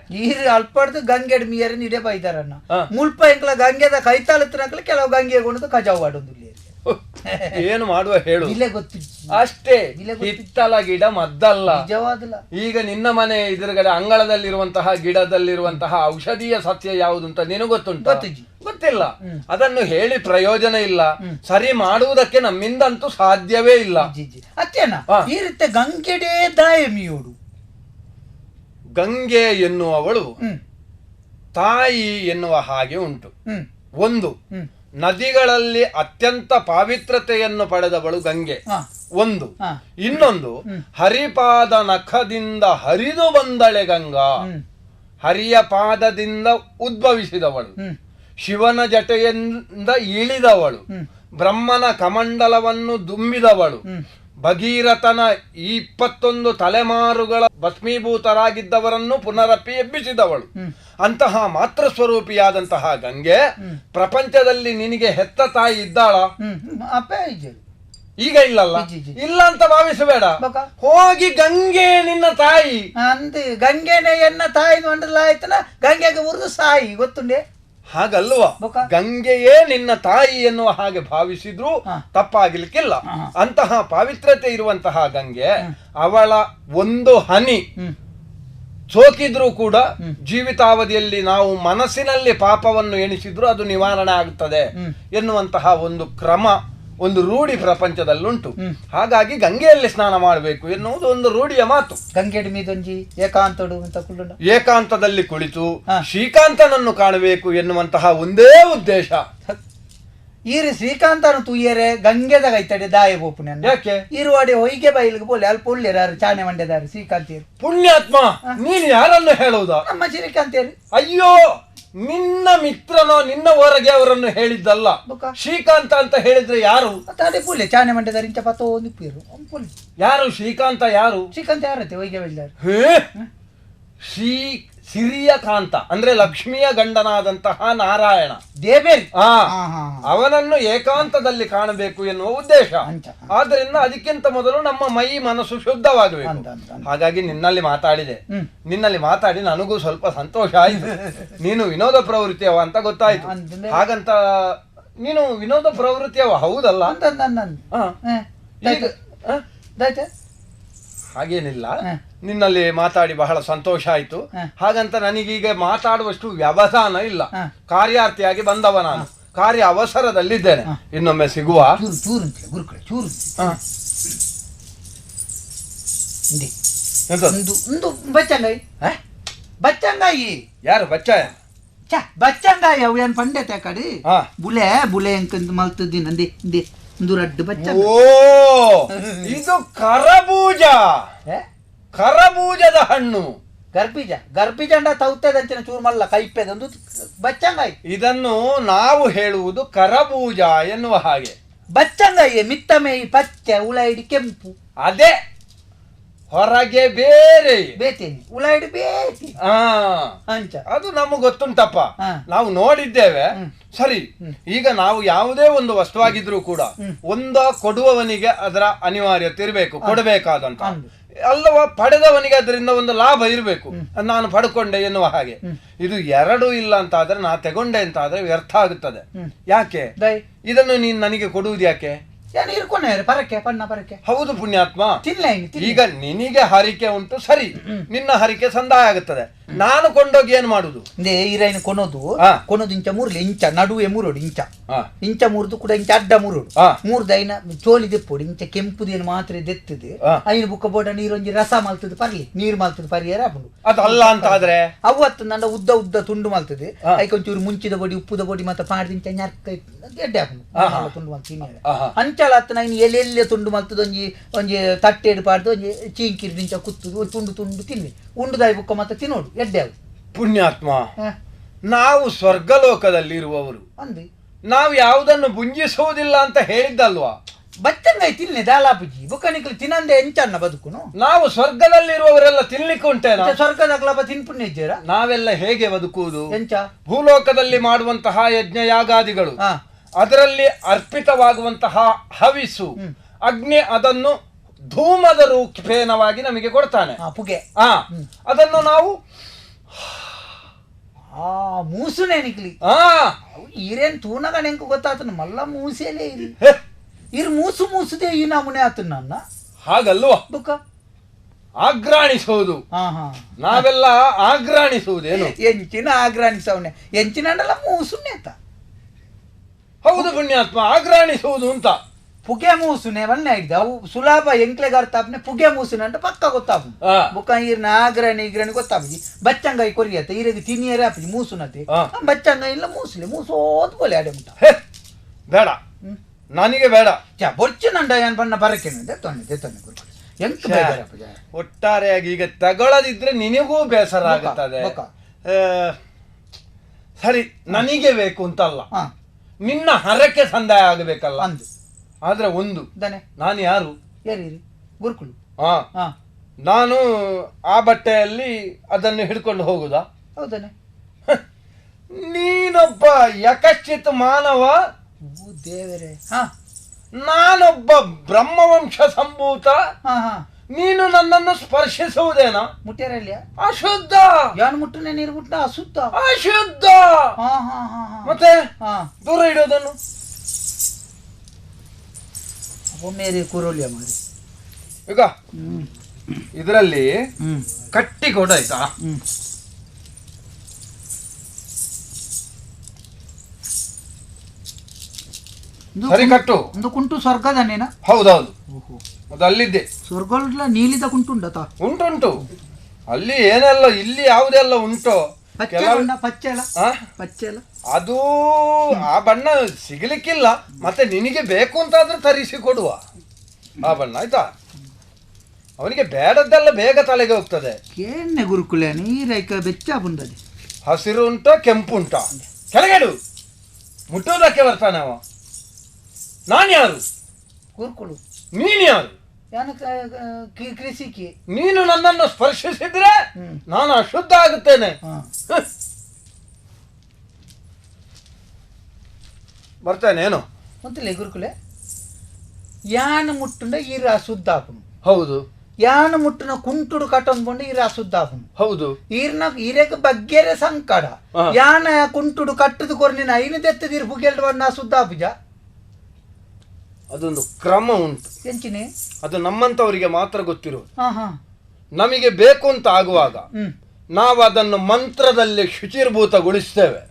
ಅಲ್ಪಡ್ದು ಗಂಗೆ ಮೀಯರನ್ನು ಇಡೇ ಬೈದಾರನ್ನ ಮುಲ್ಪ ಎಂಕ್ಲ ಗಂಗೆದ ಕೈತಾಳತ್ರ ಕೆಲವು ಗಂಗೆ ಕಜಾವು ಆಡೋದು ಏನು ಮಾಡುವ ಹೇಳು, ಗೊತ್ತು ಅಷ್ಟೇ. ಹಿತ್ತಲ ಗಿಡ ಮದ್ದಲ್ಲ ನಿಜವಾದಲ್ಲ. ಈಗ ನಿನ್ನ ಮನೆ ಎದುರುಗಡೆ ಅಂಗಳದಲ್ಲಿರುವಂತಹ ಗಿಡದಲ್ಲಿರುವಂತಹ ಔಷಧೀಯ ಸಸ್ಯ ಯಾವುದು ಅಂತ ನಿನಗೆ ಗೊತ್ತುಂಟು? ಗೊತ್ತಿಲ್ಲ. ಅದನ್ನು ಹೇಳಿ ಪ್ರಯೋಜನ ಇಲ್ಲ, ಸರಿ ಮಾಡುವುದಕ್ಕೆ ನಮ್ಮಿಂದಂತೂ ಸಾಧ್ಯವೇ ಇಲ್ಲ. ಅತ್ತೇನ ಈ ರೀತಿ ಗಂಗೆಡೇ ದಾಯ ಮೀಯೋಡು. ಗಂಗೆ ಎನ್ನುವವಳು ತಾಯಿ ಎನ್ನುವ ಹಾಗೆ ಉಂಟು. ಒಂದು ನದಿಗಳಲ್ಲಿ ಅತ್ಯಂತ ಪಾವಿತ್ರತೆಯನ್ನು ಪಡೆದವಳು ಗಂಗೆ ಒಂದು. ಇನ್ನೊಂದು ಹರಿಪಾದ ನಖದಿಂದ ಹರಿದು ಬಂದಳೆ ಗಂಗಾ, ಹರಿಯ ಪಾದದಿಂದ ಉದ್ಭವಿಸಿದವಳು. ಶಿವನ ಜಟೆಯಿಂದ ಇಳಿದವಳು, ಬ್ರಹ್ಮನ ಕಮಂಡಲವನ್ನು ದುಂಬಿದವಳು, ಭಗೀರಥನ ಈ 21 ತಲೆಮಾರುಗಳ ಭಸ್ಮೀಭೂತರಾಗಿದ್ದವರನ್ನು ಪುನರಪ್ಪಿ ಎಬ್ಬಿಸಿದವಳು. ಅಂತಹ ಮಾತೃಸ್ವರೂಪಿಯಾದಂತಹ ಗಂಗೆ ಪ್ರಪಂಚದಲ್ಲಿ ನಿನಗೆ ಹೆತ್ತ ತಾಯಿ ಇದ್ದಾಳ? ಈಗ ಇಲ್ಲಲ್ಲ, ಇಲ್ಲ ಅಂತ ಭಾವಿಸಬೇಡ. ಹೋಗಿ ಗಂಗೆ ನಿನ್ನ ತಾಯಿ ಅಂದ, ಗಂಗೆನೆ ಎನ್ನ ತಾಯಿ ಆಯ್ತನ, ಗಂಗೆಗೆ ಉರಿದು ಸಾಯಿ ಗೊತ್ತುಂಡೆ. ಹಾಗಲ್ವಾ, ಗಂಗೆಯೇ ನಿನ್ನ ತಾಯಿ ಎನ್ನುವ ಹಾಗೆ ಭಾವಿಸಿದ್ರೂ ತಪ್ಪಾಗಲಿಕ್ಕಿಲ್ಲ. ಅಂತಹ ಪಾವಿತ್ರತೆ ಇರುವಂತಹ ಗಂಗೆ, ಅವಳ ಒಂದು ಹನಿ ಸೋಕಿದ್ರೂ ಕೂಡ ಜೀವಿತಾವಧಿಯಲ್ಲಿ ನಾವು ಮನಸ್ಸಿನಲ್ಲಿ ಪಾಪವನ್ನು ಎಣಿಸಿದ್ರೂ ಅದು ನಿವಾರಣೆ ಆಗುತ್ತದೆ ಎನ್ನುವಂತಹ ಒಂದು ಕ್ರಮ, ಒಂದು ರೂಢಿ ಪ್ರಪಂಚದಲ್ಲುಂಟು. ಹಾಗಾಗಿ ಗಂಗೆಯಲ್ಲಿ ಸ್ನಾನ ಮಾಡಬೇಕು ಎನ್ನುವುದು ಒಂದು ರೂಢಿಯ ಮಾತು. ಗಂಗೆಡ್ ಮೀದೊಂಜಿ ಏಕಾಂತಡು ಅಂತ ಏಕಾಂತದಲ್ಲಿ ಕುಳಿತು ಶ್ರೀಕಾಂತನನ್ನು ಕಾಣಬೇಕು ಎನ್ನುವಂತಹ ಒಂದೇ ಉದ್ದೇಶ. ಈರು ಶ್ರೀಕಾಂತನ ತೂಯರೆ ಗಂಗೆದಾಗ ಐತಡೆ ದಾಯ ಬೋಪುನ ಯಾಕೆ ಇರುವಾಡೆ ಹೊಯ್ಗೆ ಬೈಲಿಗೆ ಬೋಲೆ ಅಲ್ಲಿ ಪುಳ್ಳೆರಾರು ಚಾನೆ ಮಂಡ್ಯದಾರು ಶ್ರೀಕಾಂತಿಯರು. ಪುಣ್ಯಾತ್ಮ, ನೀನು ಯಾರನ್ನು ಹೇಳುವುದಾ? ನಮ್ಮ ಶ್ರೀಕಾಂತಿಯರು. ಅಯ್ಯೋ, ನಿನ್ನ ಮಿತ್ರನೋ ನಿನ್ನ ಹೊರಗೆ ಅವರನ್ನು ಹೇಳಿದ್ದಲ್ಲ. ಶ್ರೀಕಾಂತ ಅಂತ ಹೇಳಿದ್ರೆ ಯಾರು? ಅದೇ ಪುಲ್ಲೆ ಚಾನೆ ಮಂಡ್ಯದಾರ ಇಂಚ ಪತೋ ನಿಪ್ಪೀರು. ಯಾರು ಶ್ರೀಕಾಂತ? ಯಾರು ಶ್ರೀಕಾಂತ? ಯಾರತ್ತೆ ಹೊಯ್ಗೆ ಬೈಲ್ದಾರು? ಶ್ರೀ ಸಿರಿಯಕಾಂತ ಅಂದ್ರೆ ಲಕ್ಷ್ಮಿಯ ಗಂಡನಾದಂತಹ ನಾರಾಯಣ ದೇವೇರಿ, ಅವನನ್ನು ಏಕಾಂತದಲ್ಲಿ ಕಾಣಬೇಕು ಎನ್ನುವ ಉದ್ದೇಶ. ಆದ್ರಿಂದ ಅದಕ್ಕಿಂತ ಮೊದಲು ನಮ್ಮ ಮೈ ಮನಸ್ಸು ಶುದ್ಧವಾಗಬೇಕು. ಹಾಗಾಗಿ ನಿನ್ನಲ್ಲಿ ಮಾತಾಡಿದೆ, ನಿನ್ನಲ್ಲಿ ಮಾತಾಡಿ ನನಗೂ ಸ್ವಲ್ಪ ಸಂತೋಷ ಆಯಿತು. ನೀನು ವಿನೋದ ಪ್ರವೃತ್ತಿಯವ ಅಂತ ಗೊತ್ತಾಯ್ತು. ಹಾಗಂತ ನೀನು ವಿನೋದ ಪ್ರವೃತ್ತಿಯವ ಹೌದಲ್ಲ? ಹಾಗೇನಿಲ್ಲ, ನಿನ್ನಲ್ಲಿ ಮಾತಾಡಿ ಬಹಳ ಸಂತೋಷ ಆಯ್ತು. ಹಾಗಂತ ನನಗೀಗ ಮಾತಾಡುವಷ್ಟು ವ್ಯವಧಾನ ಇಲ್ಲ. ಕಾರ್ಯಾರ್ಥಿಯಾಗಿ ಬಂದವ ನಾನು, ಕಾರ್ಯ ಅವಸರದಲ್ಲಿದ್ದೇನೆ. ಇನ್ನೊಮ್ಮೆ ಸಿಗುವ. ಬಚ್ಚಂಗಾಯಿ ಯಾರು? ಬಚ್ಚಾಯ ಬಚ್ಚಂಗಾಯಿ ಅವು ಏನ್ ಪಂಡೆ ಕಡೆ ಬುಲೆ ಬುಲೆ ಅಂಕಂದು ಮಲ್ತದ್ದೀನಿ ಅಂದೆ ಇಂದೆ ಒಂದು ರಡ್ಡು ಬಚ್ಚ. ಓ, ಇದು ಕರಬೂಜ, ಕರಬೂಜದ ಹಣ್ಣು. ಗರ್ಭಿಜ ಗರ್ಭಿಜಂಡ ತೌತದಂಚಿನ ಚೂರು ಮಲ್ಲ ಕೈಪೆದೊಂದು ಬಚ್ಚಂಗಾಯಿ. ಇದನ್ನು ನಾವು ಹೇಳುವುದು ಕರಬೂಜ ಎನ್ನುವ ಹಾಗೆ. ಬಚ್ಚಂಗಾಯಿ ಮಿತ್ತಮೇಯಿ ಪಚ್ಚೆ, ಉಳಾಯಿಡಿ ಕೆಂಪು. ಅದೇ ಹೊರಗೆ ಬೇರೆ ಬೇತೇನೆ, ಉಳಾಯಿಡಿ ಬೇತಿ. ಅದು ನಮಗೆ ಗೊತ್ತುಂಟಪ್ಪ, ನಾವು ನೋಡಿದ್ದೇವೆ. ಸರಿ, ಈಗ ನಾವು ಯಾವುದೇ ಒಂದು ವಸ್ತುವಾಗಿದ್ರೂ ಕೂಡ ಒಂದ ಕೊಡುವವನಿಗೆ ಅದರ ಅನಿವಾರ್ಯತೆ ಇರಬೇಕು, ಕೊಡಬೇಕಾದಂತ ಅಲ್ಲವ ಪಡೆದವನಿಗೆ ಅದರಿಂದ ಒಂದು ಲಾಭ ಇರಬೇಕು, ನಾನು ಪಡ್ಕೊಂಡೆ ಎನ್ನುವ ಹಾಗೆ. ಇದು ಎರಡು ಇಲ್ಲ ಅಂತ ಆದ್ರೆ, ನಾ ತಗೊಂಡೆ ಅಂತ ಆದ್ರೆ ವ್ಯರ್ಥ ಆಗುತ್ತದೆ. ಯಾಕೆ ಇದನ್ನು ನೀನ್ ನನಗೆ ಕೊಡುವುದು ಯಾಕೆ? ಹೌದು ಪುಣ್ಯಾತ್ಮ, ಈಗ ನಿನಗೆ ಹರಿಕೆ ಉಂಟು ಸರಿ, ನಿನ್ನ ಹರಿಕೆ ಸಂದಾಯ ಆಗುತ್ತದೆ. ನಾನು ಕೊಂಡೋಗಿ ಏನ್ ಮಾಡುದು? ಈರೈನ್ ಕೊನೋದು ಕೊನೋದು ಇಂಚ ಮೂರ್ಲಿ, ಇಂಚ ನಡುವೆ ಮೂರೋಡು, ಇಂಚ ಇಂಚ ಮುರಿದು ಕೂಡ ಇಂಚ ಅಡ್ಡ ಮೂರೋಡು, ಮೂರ್ದು ಐನ ಚೋಲಿ ದೆಪ್ಪೋಡು, ಇಂಚ ಕೆಂಪುದೇನು ಮಾತ್ರ ದೆತ್ತದೆ. ಐನ ಬುಕ್ಕ ಬೋಡ ನೀರೊಂಜಿ ರಸ ಮಲ್ತದ ಪರ್ಲಿ, ನೀರು ಮಲ್ತದ ಪರಿಯರ ಆಪುಂಡು. ಅದಲ್ಲ ಅಂತ ಆದ್ರೆ ಅವತ್ತು ನನ್ನ ಉದ್ದ ಉದ್ದ ತುಂಡು ಮಲ್ತದೆ, ಐಕೊಂಚೂರು ಮುಂಚಿದ ಬೊಡಿ ಉಪ್ಪುದ ಬೊಡಿ ಮತ್ತೆ ಪಾಡ್ದು ಇಂಚ ñರ್ಕ ಎಡ್ಡೆ ಆಪುಂಡು ತುಂಡು ಮಲ್ತು ತಿನ್ನಿಯರ. ಅಂಚಲ ಅತ್ತನ ಇನ್ನು ಎಲ್ಲೆಲ್ಲೆ ತುಂಡು ಮಲ್ತದ ಒಂಜಿ ಒಂಜಿ ತಟ್ಟೆಡು ಪಾಡ್ದು ಒಂಜಿ ಚೀಂಕಿರ್ದು ಇಂಚ ಕುತ್ತುದು ತುಂಡು ತುಂಡು ತಿನ್ನಿ ಉಂಡುದಾಯಿ ಬುಕ್ಕ ಮತ್ತೆ ತಿನ್ನೋಡು ಎಡ್ಡೆ. ಪುಣ್ಯಾತ್ಮ, ನಾವು ಸ್ವರ್ಗಲೋಕದಲ್ಲಿರುವವರು, ನಾವು ಯಾವುದನ್ನು ಭುಂಜಿಸುವುದಿಲ್ಲ ಅಂತ ಹೇಳಿದ್ದಲ್ವಾ? ಬಚ್ಚಂಗಾಯಿ ತಿನ್ನಿ ದಾಲಾಪುಜಿ ಬುಕ್ಕನಿಕ್ಲು ತಿನ್ನಂದೆ ಎಂಚನ್ನ ಬದುಕುನು. ನಾವು ಸ್ವರ್ಗದಲ್ಲಿರುವವರೆಲ್ಲ ತಿನ್ಲಿಕ್ಕೆ ಉಂಟೇನ? ಸ್ವರ್ಗದಾಗ್ಲಪ್ಪ ತಿನ್ಪುಣ್ಯ ಇದ್ದೀರಾ? ನಾವೆಲ್ಲ ಹೇಗೆ ಬದುಕುವುದು? ಎಂಚ ಭೂಲೋಕದಲ್ಲಿ ಮಾಡುವಂತಹ ಯಜ್ಞ ಯಾಗಾದಿಗಳು, ಅದರಲ್ಲಿ ಅರ್ಪಿತವಾಗುವಂತಹ ಹವಿಸು ಅಗ್ನಿ ಅದನ್ನು ಧೂಮದ ರೂಪೇನವಾಗಿ ನಮಗೆ ಕೊಡ್ತಾನೆ, ಪುಗೆ. ಅದನ್ನು ನಾವು ಮೂಸುನೇ ನಿಕ್ಲಿ. ಈರೇನ್ ತೂನಗ ನೆಂಕು ಗೊತ್ತಾತನ ಮಲ್ಲ ಮೂಸೆಲೇ ಇರಿ ಇರ್ ಮೂಸು ಮೂಸುದೇ ಈ ನಮೂನೆ ಆತನ ನನ್ನ. ಹಾಗಲ್ವಾ ಬುಕ್ಕ ಆಗ್ರಾಣಿಸುವುದು, ನಾವೆಲ್ಲ ಆಗ್ರಾಣಿಸುವುದೇನು? ಎಂಚಿನ ಆಗ್ರಾಣಿಸವನೆ ಎಂಚಿನ ಅಂಡಲ್ಲ ಮೂಸುನೆ ಅಂತ. ಹೌದು ಪುಣ್ಯಾತ್ಮ, ಆಗ್ರಾಣಿಸುವುದು ಅಂತ ಪುಗೆ ಮೂಸುನೆ ಬಣ್ಣ ಇದ್ದ ಅವು ಸುಲಭ ಎಂಕ್ಲೆಗೆ ಅರ್ಥ ಆಪ್ನೆ. ಪುಗೆ ಮೂಸುನೆ ಅಂತ ಪಕ್ಕ ಗೊತ್ತಾಪು ಬುಕ್ಕ ಈರ್ನ ಆಗ್ರಣಿ ಈಗ್ರಣಿ ಗೊತ್ತಾಪುಜಿ. ಬಚ್ಚಂಗಾಯಿ ಕೊರಿಯತ್ತ ಈರಿಗೆ ತಿನ್ನಿಯರೇ ಆಪುಜಿ ಮೂಸುನತೆ. ಬಚ್ಚಂಗಾಯಿ ಇಲ್ಲ ಮೂಸುಲೆ ಮೂಸೋದ್ ಬೋಲೆ ಅಡೆ ಮುಟ್ಟ. ಬೇಡ ನನಗೆ ಬೇಡ ಬೊಚ್ಚು ನಂಡ ಏನ್ ಬಣ್ಣ ಬರಕೇನೆ ತೊಂದೆ ತೊಂದೆ ಎಂತ ಒಟ್ಟಾರೆಯಾಗಿ ಈಗ ತಗೊಳ್ಳದಿದ್ರೆ ನಿನಗೂ ಬೇಸರ ಆಗುತ್ತದೆ. ಸರಿ, ನನಗೆ ಬೇಕು ಅಂತಲ್ಲ, ನಿನ್ನ ಹರಕೆ ಸಂದಾಯ ಆಗಬೇಕಲ್ಲ. ಆದ್ರೆ ಒಂದು, ನಾನು ಯಾರು? ಗುರುಕುಲು. ಹಾ, ನಾನು ಆ ಬಟ್ಟೆಯಲ್ಲಿ ಅದನ್ನು ಹಿಡ್ಕೊಂಡು ಹೋಗುದಾ? ಹೌದಾನೆ. ನೀನೊಬ್ಬ ಯಕಶ್ಚಿತ್ ಮಾನವ, ದೇವರೇ. ನಾನೊಬ್ಬ ಬ್ರಹ್ಮವಂಶ ಸಂಭೂತ. ನೀನು ನನ್ನನ್ನು ಸ್ಪರ್ಶಿಸುವುದೇನಾ? ಮುಟ್ಟಾರಲ್ಲ, ಅಶುದ್ಧ. ಯಾನು ಮುಟ್ಟನೆ ನೀರು ಮುಟ್ಟ ಅಶುದ್ಧ, ಅಶುದ್ಧ. ಮತ್ತೆ ದೂರ ಇಡೋದನ್ನು ಮೇರೆ ಕೂರೋಲಿಯ ಮಾರಿ. ಈಗ ಇದರಲ್ಲಿ ಕಟ್ಟಿ ಕೊಡ ಆಯ್ತಾ? ಸರಿ ಕಟ್ಟು. ಒಂದು ಕುಂಟು ಸ್ವರ್ಗದನೇನ? ಹೌದೌದು, ಅದು ಅಲ್ಲಿದ್ದೆ. ಸ್ವರ್ಗ ನೀಲಿದ ಕುಂಟು ಉಂಟಾ? ಉಂಟುಂಟು. ಅಲ್ಲಿ ಏನೆಲ್ಲ ಇಲ್ಲಿ ಯಾವುದೆಲ್ಲ ಉಂಟೋ ಅದು ಆ ಬಣ್ಣ ಸಿಗಲಿಕ್ಕಿಲ್ಲ. ಮತ್ತೆ ನಿನಗೆ ಬೇಕು ಅಂತಾದ್ರೆ ತರಿಸಿ ಕೊಡುವ ಆ ಬಣ್ಣ ಆಯ್ತಾ? ಅವನಿಗೆ ಬೇಡದ್ದೆಲ್ಲ ಬೇಗ ತಲೆಗೆ ಹೋಗ್ತದೆ. ಕೇನೆ ಗುರುಕುಲೆ ನೀರೈಕ ಬೆಚ್ಚ ಬಂದದೆ. ಹಸಿರು ಉಂಟಾ ಕೆಂಪು ಉಂಟಾ? ಕೆಳಗಡು ಮುಟ್ಟೋದಕ್ಕೆ ಬರ್ತಾನೆ ಅವ. ನಾನು ಯಾರು? ಗುರುಕುಲು. ನೀನು ಯಾರು? ಕೃಷಿಕಿ. ನೀನು ನನ್ನನ್ನು ಸ್ಪರ್ಶಿಸಿದ್ರೆ ನಾನು ಅಶುದ್ಧ ಆಗುತ್ತೇನೆ. ಬರ್ತೇನೆ ಏನು ಗೊತ್ತಿಲ್ಲ ಗುರುಕುಲೆ. ಯಾನ ಮುಟ್ಟುಂಡ ಈರ ಅಶುದ್ಧ ಆಪುನು. ಹೌದು. ಯಾನ ಮುಟ್ಟುನ ಕುಂಟುಡು ಕಟ್ಟೊಂದ್ಕೊಂಡು ಈರ ಅಶುದ್ಧ ಆಪುನು. ಹೌದು. ಈರ್ನ ಈರಕ್ಕೆ ಬಗ್ಗೆರೆ ಸಂಕಡ. ಯಾನ ಕುಂಟುಡು ಕಟ್ಟದು ಕೊರ್ನಿನ ಐನು ದೆತ್ತದಿರ್ ಪುಗೆಲ್ಡು ಬಣ್ಣ ಅಶುದ್ಧ ಆಪುಜ. ಅದೊಂದು ಕ್ರಮ ಉಂಟು. ಎಂಚಿನಿ? ಅದು ನಮ್ಮಂತವರಿಗೆ ಮಾತ್ರ ಗೊತ್ತಿರುವುದು. ನಮಗೆ ಬೇಕು ಅಂತ ಆಗುವಾಗ ನಾವು ಅದನ್ನು ಮಂತ್ರದಲ್ಲಿ ಶುಚಿರ್ಭೂತಗೊಳಿಸ್ತೇವೆ.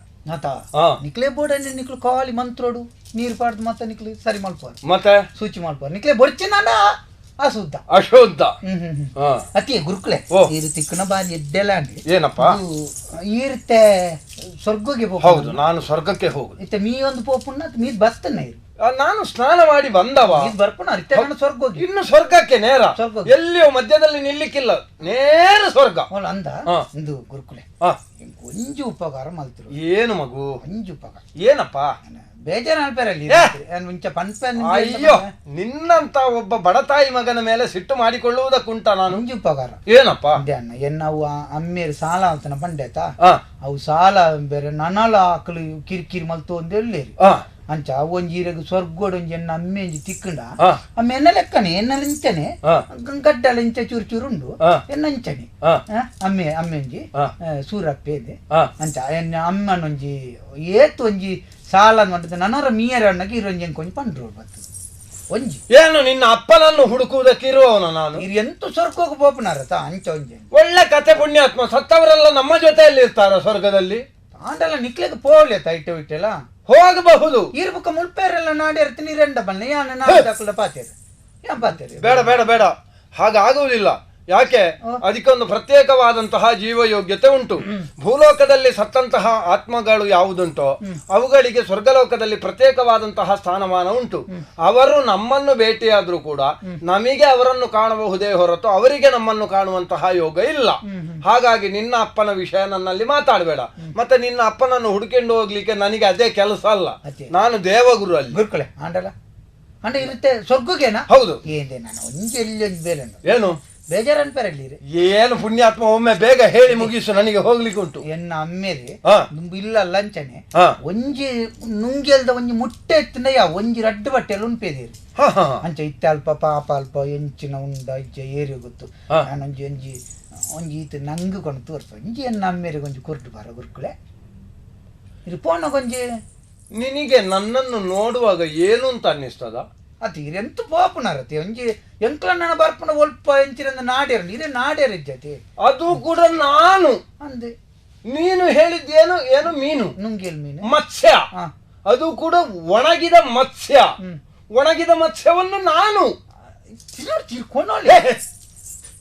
ನಿಕ್ಲೆ ಬೋರ್ಡ್ ನಿಕ್ಲು ಖಾಲಿ ಮಂತ್ರೋಡು ನೀರು ಪಾಡ್ದು ಮತ್ತೆ ನಿಕ್ಲು ಸರಿ ಮಲ್ಪಾರು, ಮತ್ತೆ ಸೂಚಿ ಮಲ್ಪಾರು. ನಿಕ್ಲೆ ಬೊರ್ಚಿನ ಅಶುದ್ಧ, ಅಶುದ್ಧ. ಅತಿ ಗುರುಕುಲೆ ಈ ತಿಕ್ಕನ ಬಾರಿ ಎದ್ದೆಲ್ಲ ಏನಪ್ಪ ಈ ರೀತಿ ಸ್ವರ್ಗಕ್ಕೆ ಹೋಗ. ಹೌದು, ನಾನು ಸ್ವರ್ಗಕ್ಕೆ ಹೋಗುದು. ಇತ್ತೆ ಮೀ ಒಂದು ಪೋಪುಣ್ಣ ಮೀ ಬರ್ತನೆ. ನಾನು ಸ್ನಾನ ಮಾಡಿ ಬಂದವ ಬರ್ಪುಣ ಸ್ವರ್ಗ. ಇನ್ನು ಸ್ವರ್ಗಕ್ಕೆ ನೇರ, ಎಲ್ಲಿಯೋ ಮಧ್ಯದಲ್ಲಿ ನಿಲ್ಲಿಕ್ಕಿಲ್ಲ, ನೇರ ಸ್ವರ್ಗ ಅಂದ. ಇಂದು ಗುರುಕುಲೆ ಒಂಜಿ ಉಪಕಾರ ಮಲ್ತರು. ಏನು ಮಗು? ಒಂಜಿ ಉಪಕಾರ. ಏನಪ್ಪ? ಬೇಜಾರು ಅನ್ಪೇರಲ್ಲಿ ಮುಂಚೆ ಪನ್ಪೆ. ಅಯ್ಯೋ, ನಿನ್ನಂತ ಒಬ್ಬ ಬಡತಾಯಿ ಮಗನ ಮೇಲೆ ಸಿಟ್ಟು ಮಾಡಿಕೊಳ್ಳುವುದಕ್ಕುಂಟ ನಾನು? ಒಂಜಿ ಉಪಕಾರ. ಏನಪ್ಪ? ಎನ್ನವು ಅಮ್ಮೇರು ಸಾಲ ಅಂತನ ಪಂಡೇತ, ಅವು ಸಾಲ ಬೇರೆ ನನಲ ಆಕಳು ಕಿರಿಕಿರಿ ಮಲ್ತು ಒಂದೆಲ್ಲೇರಿ ಅಂಚ ಅವು ಒಂಜಿ ಈರೆಗ್ ಸ್ವರ್ಗೋಡು ಒಂಜಿ ಎನ್ನ ಅಮ್ಮೆ ಒಂಜಿ ತಿಕ್ಕಂಡ ಅಮ್ಮೆ ಎನ್ನ ಲೆಕ್ಕನೆ ಎನ್ನ ಇಂಚನೆ ಗಡ್ಡಲ ಇಂಚ ಚೂರು ಚೂರು ಉಂಡು ಎನ್ನ ಇಂಚನೆ ಅಮ್ಮೆ ಅಮ್ಮೆ ಒಂಜಿ ಸೂರಪ್ಪೆ ಇದೆ ಅಂಚ ಎನ್ನ ಅಮ್ಮನೊಂಜಿ ಏತು ಒಂಜಿ ಸಾಲ ಮಾಡಿದ ನನರ ಮೀಯರ ಅಣ್ಣಗೆ ಇರೊಂಜಿ ಕೊಂಚ ಪಂಡ್ರು ಬರ್ತದೆ ಒಂಜಿ. ಏನು ನಿನ್ನ ಅಪ್ಪನನ್ನು ಹುಡುಕುವುದಕ್ಕೆ ಇರುವವನ ನಾನು? ಎಂತ ಸ್ವರ್ಗೋಗು ಪೋಪನಾರತ ಅಂಚ ಒಂಜಿ ಒಳ್ಳೆ ಕತೆ ಪುಣ್ಯಾತ್ಮ. ಸತ್ತವರೆಲ್ಲ ನಮ್ಮ ಜೊತೆಯಲ್ಲಿ ಇರ್ತಾರ ಸ್ವರ್ಗದಲ್ಲಿ? ಆಂಡಲ್ಲ ನಿಕ್ಲೆಗೆ ಪೋಲೆ ಇಟ್ಟು ಇಟ್ಟೆಲ್ಲ ಹೋಗಬಹುದು. ಈರ್ಬುಕ್ಕ ಮುಲ್ಪೇರೆಲ್ಲ ನಾಡಿರ್ತೀನಿ ನೀರೆಂಡ ಬಣ್ಣ ಯಾನ ನಾಡ ಪಾತೇರು ಯಾನ್ ಪಾತೇರು. ಬೇಡ ಬೇಡ ಬೇಡ, ಹಾಗಾಗುವುದಿಲ್ಲ. ಯಾಕೆ? ಅದಕ್ಕೊಂದು ಪ್ರತ್ಯೇಕವಾದಂತಹ ಜೀವಯೋಗ್ಯತೆ ಉಂಟು. ಭೂಲೋಕದಲ್ಲಿ ಸತ್ತಂತಹ ಆತ್ಮಗಳು ಯಾವುದುಂಟೋ ಅವುಗಳಿಗೆ ಸ್ವರ್ಗಲೋಕದಲ್ಲಿ ಪ್ರತ್ಯೇಕವಾದಂತಹ ಸ್ಥಾನಮಾನ ಉಂಟು. ಅವರು ನಮ್ಮನ್ನು ಭೇಟಿಯಾದರೂ ಕೂಡ ನಮಗೆ ಅವರನ್ನು ಕಾಣಬಹುದೇ ಹೊರತು ಅವರಿಗೆ ನಮ್ಮನ್ನು ಕಾಣುವಂತಹ ಯೋಗ ಇಲ್ಲ. ಹಾಗಾಗಿ ನಿನ್ನ ಅಪ್ಪನ ವಿಷಯ ನನ್ನಲ್ಲಿ ಮಾತಾಡಬೇಡ. ಮತ್ತೆ ನಿನ್ನ ಅಪ್ಪನನ್ನು ಹುಡುಕೊಂಡು ಹೋಗ್ಲಿಕ್ಕೆ ನನಗೆ ಅದೇ ಕೆಲಸ ಅಲ್ಲ. ನಾನು ದೇವಗುರು ಅಲ್ಲಿ. ಗುರುಕುಲೆ ಆಂಡಲ್ಲ ಅಂಡ ಇರುತ್ತೆ ಸ್ವರ್ಗಕ್ಕೇನಾ? ಹೌದು. ಏನೇ ನಾನು ಒಂಜಿ ಎಲ್ಲಿ ಬೇರೆ ಏನು ಬೇಜಾರು ಅನ್ಪೇರಲ್ಲಿ. ಏನು ಪುಣ್ಯಾತ್ಮ, ಒಮ್ಮೆ ಬೇಗ ಹೇಳಿ ಮುಗಿಸು, ನನಗೆ ಹೋಗ್ಲಿಕ್ಕೆ ಉಂಟು. ಎನ್ನ ಅಮ್ಮೇರಿ ಇಲ್ಲ ಲಂಚನೆ ಒಂಜಿ ನುಂಗೆಲ್ದ ಒಂಜಿ ಮುಟ್ಟೆ ಎತ್ತಿನ ಯಾ ಒಂಜಿ ರಡ್ಡು ಬಟ್ಟೆಲ್ಲ ಉಂಪೇದಿರಿ ಅಂಚ ಇತ್ತೆ ಅಲ್ಪ ಪಾಪ ಅಲ್ಪ ಎಂಚಿನ ಉಂಡ ಇಜ್ಜ ಏರಿ ಗೊತ್ತು. ನಾನೊಂಜಿ ಒಂಜಿ ಒಂಜಿ ಈತ ನಂಗೆ ಕೊಂಡು ತೋರ್ಸ ಒಂಜಿ ಎನ್ನ ಅಮ್ಮೇರಿಗೆ ಒಂಜಿ ಕುರ್ಟು ಬಾರ ಗುರುಕುಲೆ ಇದು ಪೋಣ ಕೊಂಜಿ. ನಿನಗೆ ನನ್ನನ್ನು ನೋಡುವಾಗ ಏನು ಅಂತ ಅನ್ನಿಸ್ತದ? ಅದು ಎಂತ ಪೋಪುನಾರತಿ ಒಂಜಿ ಎಂಕ್ಲನ್ನ ಬರ್ಪುನ ಒಲ್ಪ ಎಂಚಿನ ನಾಡ್ಯರ ನೀರೇ ನಾಡ್ಯರ ಇಜ್ಜತಿ. ಅದು ಕೂಡ ನಾನು ಅಂದೆ. ನೀನು ಹೇಳಿದ್ದೇನು? ಏನು ಮೀನು? ನುಂಗೇಲ್ ಮೀನು, ಮತ್ಸ್ಯ. ಅದು ಕೂಡ ಒಣಗಿದ ಮತ್ಸ್ಯ. ಒಣಗಿದ ಮತ್ಸ್ಯವನ್ನು ನಾನು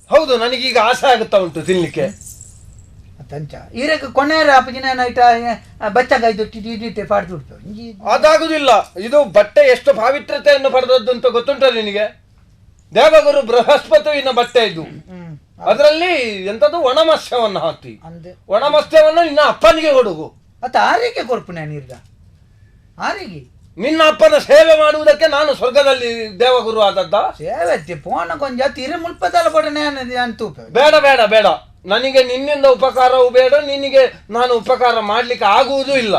ಹೌದು, ನನಗೀಗ ಆಸೆ ಆಗುತ್ತಾ ಉಂಟು ತಿನ್ಲಿಕ್ಕೆ. ತಂಚ ಈರಕ್ಕೆ ಕೊನೆಯ ಅಪ್ಪಜಿನ ಬಚ್ಚಗಾಯ್ದು ಪಾಡ್ದು ಅದಾಗುದಿಲ್ಲ. ಇದು ಬಟ್ಟೆ ಎಷ್ಟು ಪಾವಿತ್ರತೆಯನ್ನು ಪಡೆದದ್ದು ಅಂತ ಗೊತ್ತುಂಟ ನಿನಗೆ? ದೇವಗುರು ಬೃಹಸ್ಪತಿನ ಬಟ್ಟೆ ಇದು. ಅದರಲ್ಲಿ ಎಂತದ್ದು ಒಣಮತ್ಸ್ಯವನ್ನು ಹಾಕಿ, ಒಣಮತ್ಸ್ಯವನ್ನು ನಿನ್ನ ಅಪ್ಪನಿಗೆ ಕೊಡುಗು. ಅತ್ತ ಆರಿಗೆ ಕೊರ್ಪುನ ನೀರ್ಗ ಆರಿಗೆ ನಿನ್ನ ಅಪ್ಪನ ಸೇವೆ ಮಾಡುವುದಕ್ಕೆ ನಾನು ಸ್ವರ್ಗದಲ್ಲಿ ದೇವಗುರು ಆದದ್ದ ಸೇವೆ ಪೋನ ಕೊಂಜ ತಿರು ಮುಲ್ಪದಲ್ಲ ಬಡನೆ ಅಂತೂ. ಬೇಡ ಬೇಡ ಬೇಡ, ನನಗೆ ನಿನ್ನಿಂದ ಉಪಕಾರವೂ ಬೇಡ, ನಿನಗೆ ನಾನು ಉಪಕಾರ ಮಾಡ್ಲಿಕ್ಕೆ ಆಗುವುದೂ ಇಲ್ಲ.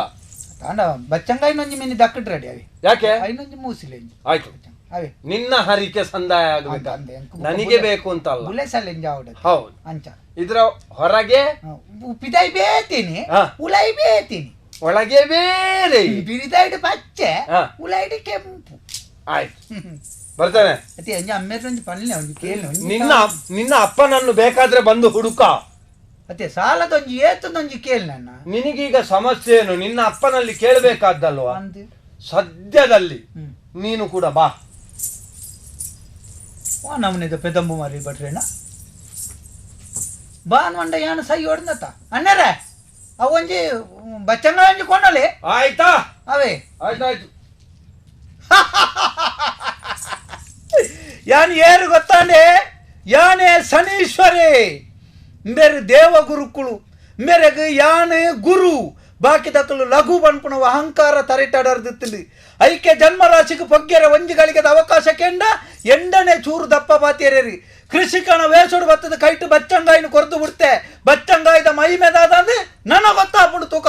ತಾಂಡ ಬಚ್ಚಂಗಾಯಿ ನೊಂಜಿ ಮಿನಿ ದಕ್ಕಟ್ ರೆಡಿ ಅವಿ. ಯಾಕೆ ಐನೊಂಜಿ ಮೂಸಿಲೆ ಆಯ್ತು ಅವೇ ನಿನ್ನ ಹರಿಕೆ ಸಂದಾಯ ಆಗಬೇಕು, ನನಗೆ ಬೇಕು ಅಂತ ಅಲ್ಲ. ಹೌದು ಅಂಚ ಇದ್ರ ಹೊರಗೆ ಪಿದಾಯಿ ಬೇತೀನಿ, ಉಲಾಯಿ ಬೇತೀನಿ, ಒಳಗೆ ಬೇರೆ, ಬಿರಿದಾಯ್ಡು ಪಚ್ಚೆ, ಉಲಾಯ್ಡು ಕೆಂಪು. ಆಯ್ತು ಬರ್ತೇನೆ. ನಿನ್ನ ನಿನ್ನ ಅಪ್ಪನನ್ನು ಬೇಕಾದ್ರೆ ಬಂದು ಹುಡುಕ. ಅತ್ತೆ ಸಾಲದೊಂಜಿ ಏತದೊಂಜಿ ಕೇಳಿ ನನ್ನ. ನಿನಗೀಗ ಸಮಸ್ಯೆ ಏನು ನಿನ್ನ ಅಪ್ಪನಲ್ಲಿ ಕೇಳಬೇಕಾದ್ದಲ್ವಾ? ಸದ್ಯದಲ್ಲಿ ನೀನು ಕೂಡ ಬಾ. ನಮ್ಮನಿದ ಪೆದಂಬು ಮಾರಿ ಭಟ್ರೇನ ಬಾನ್ ವಂಡ ಯಾನ ಸೈ ಹೊಡ್ದತ್ತ ಅಣ್ಣರೇ ಅವೊಂಜಿ ಬಚ್ಚಂಗ ಒಂಜಿ ಕೊಂಡಲೆ ಆಯ್ತಾ? ಅವೇ ಆಯ್ತಾಯ್ತು. ಯಾನ್ ಏರು ಗೊತ್ತಾಂಡೆ ಯಾನೇ ಶನೀಶ್ವರೇ ಮೇರೆ ದೇವಗುರುಕುಳು ಮೇರೆಗೆ ಯಾನೆ ಗುರು ಬಾಕಿದಕಲು ಲಘು ಬನ್ಪುಣವ ಅಹಂಕಾರ ತರಿಟಡರ್ದಿತ್ತಲಿ ಐಕೆ ಜನ್ಮರಾಶಿಗೆ ಪೊಗ್ಗೆರ ಒಂಜಿಗಳಿಗೆ ಅವಕಾಶ ಕೆಂಡ ಎಂಡನೆ ಚೂರು ದಪ್ಪ ಬಾತಿಯರೇರಿ ಕೃಷಿಕನ ವೇಷೋಡು ಬತ್ತದ ಕೈಟು ಬಚ್ಚಂಗಾಯಿನ ಕೊರದು ಬಿಡ್ತೆ ಬಚ್ಚಂಗಾಯ್ದ ಮೈ ಮೇದಾದಂದು ನನ್ನ ಗೊತ್ತಾಗ್ಬಿಡು ತೂಕ.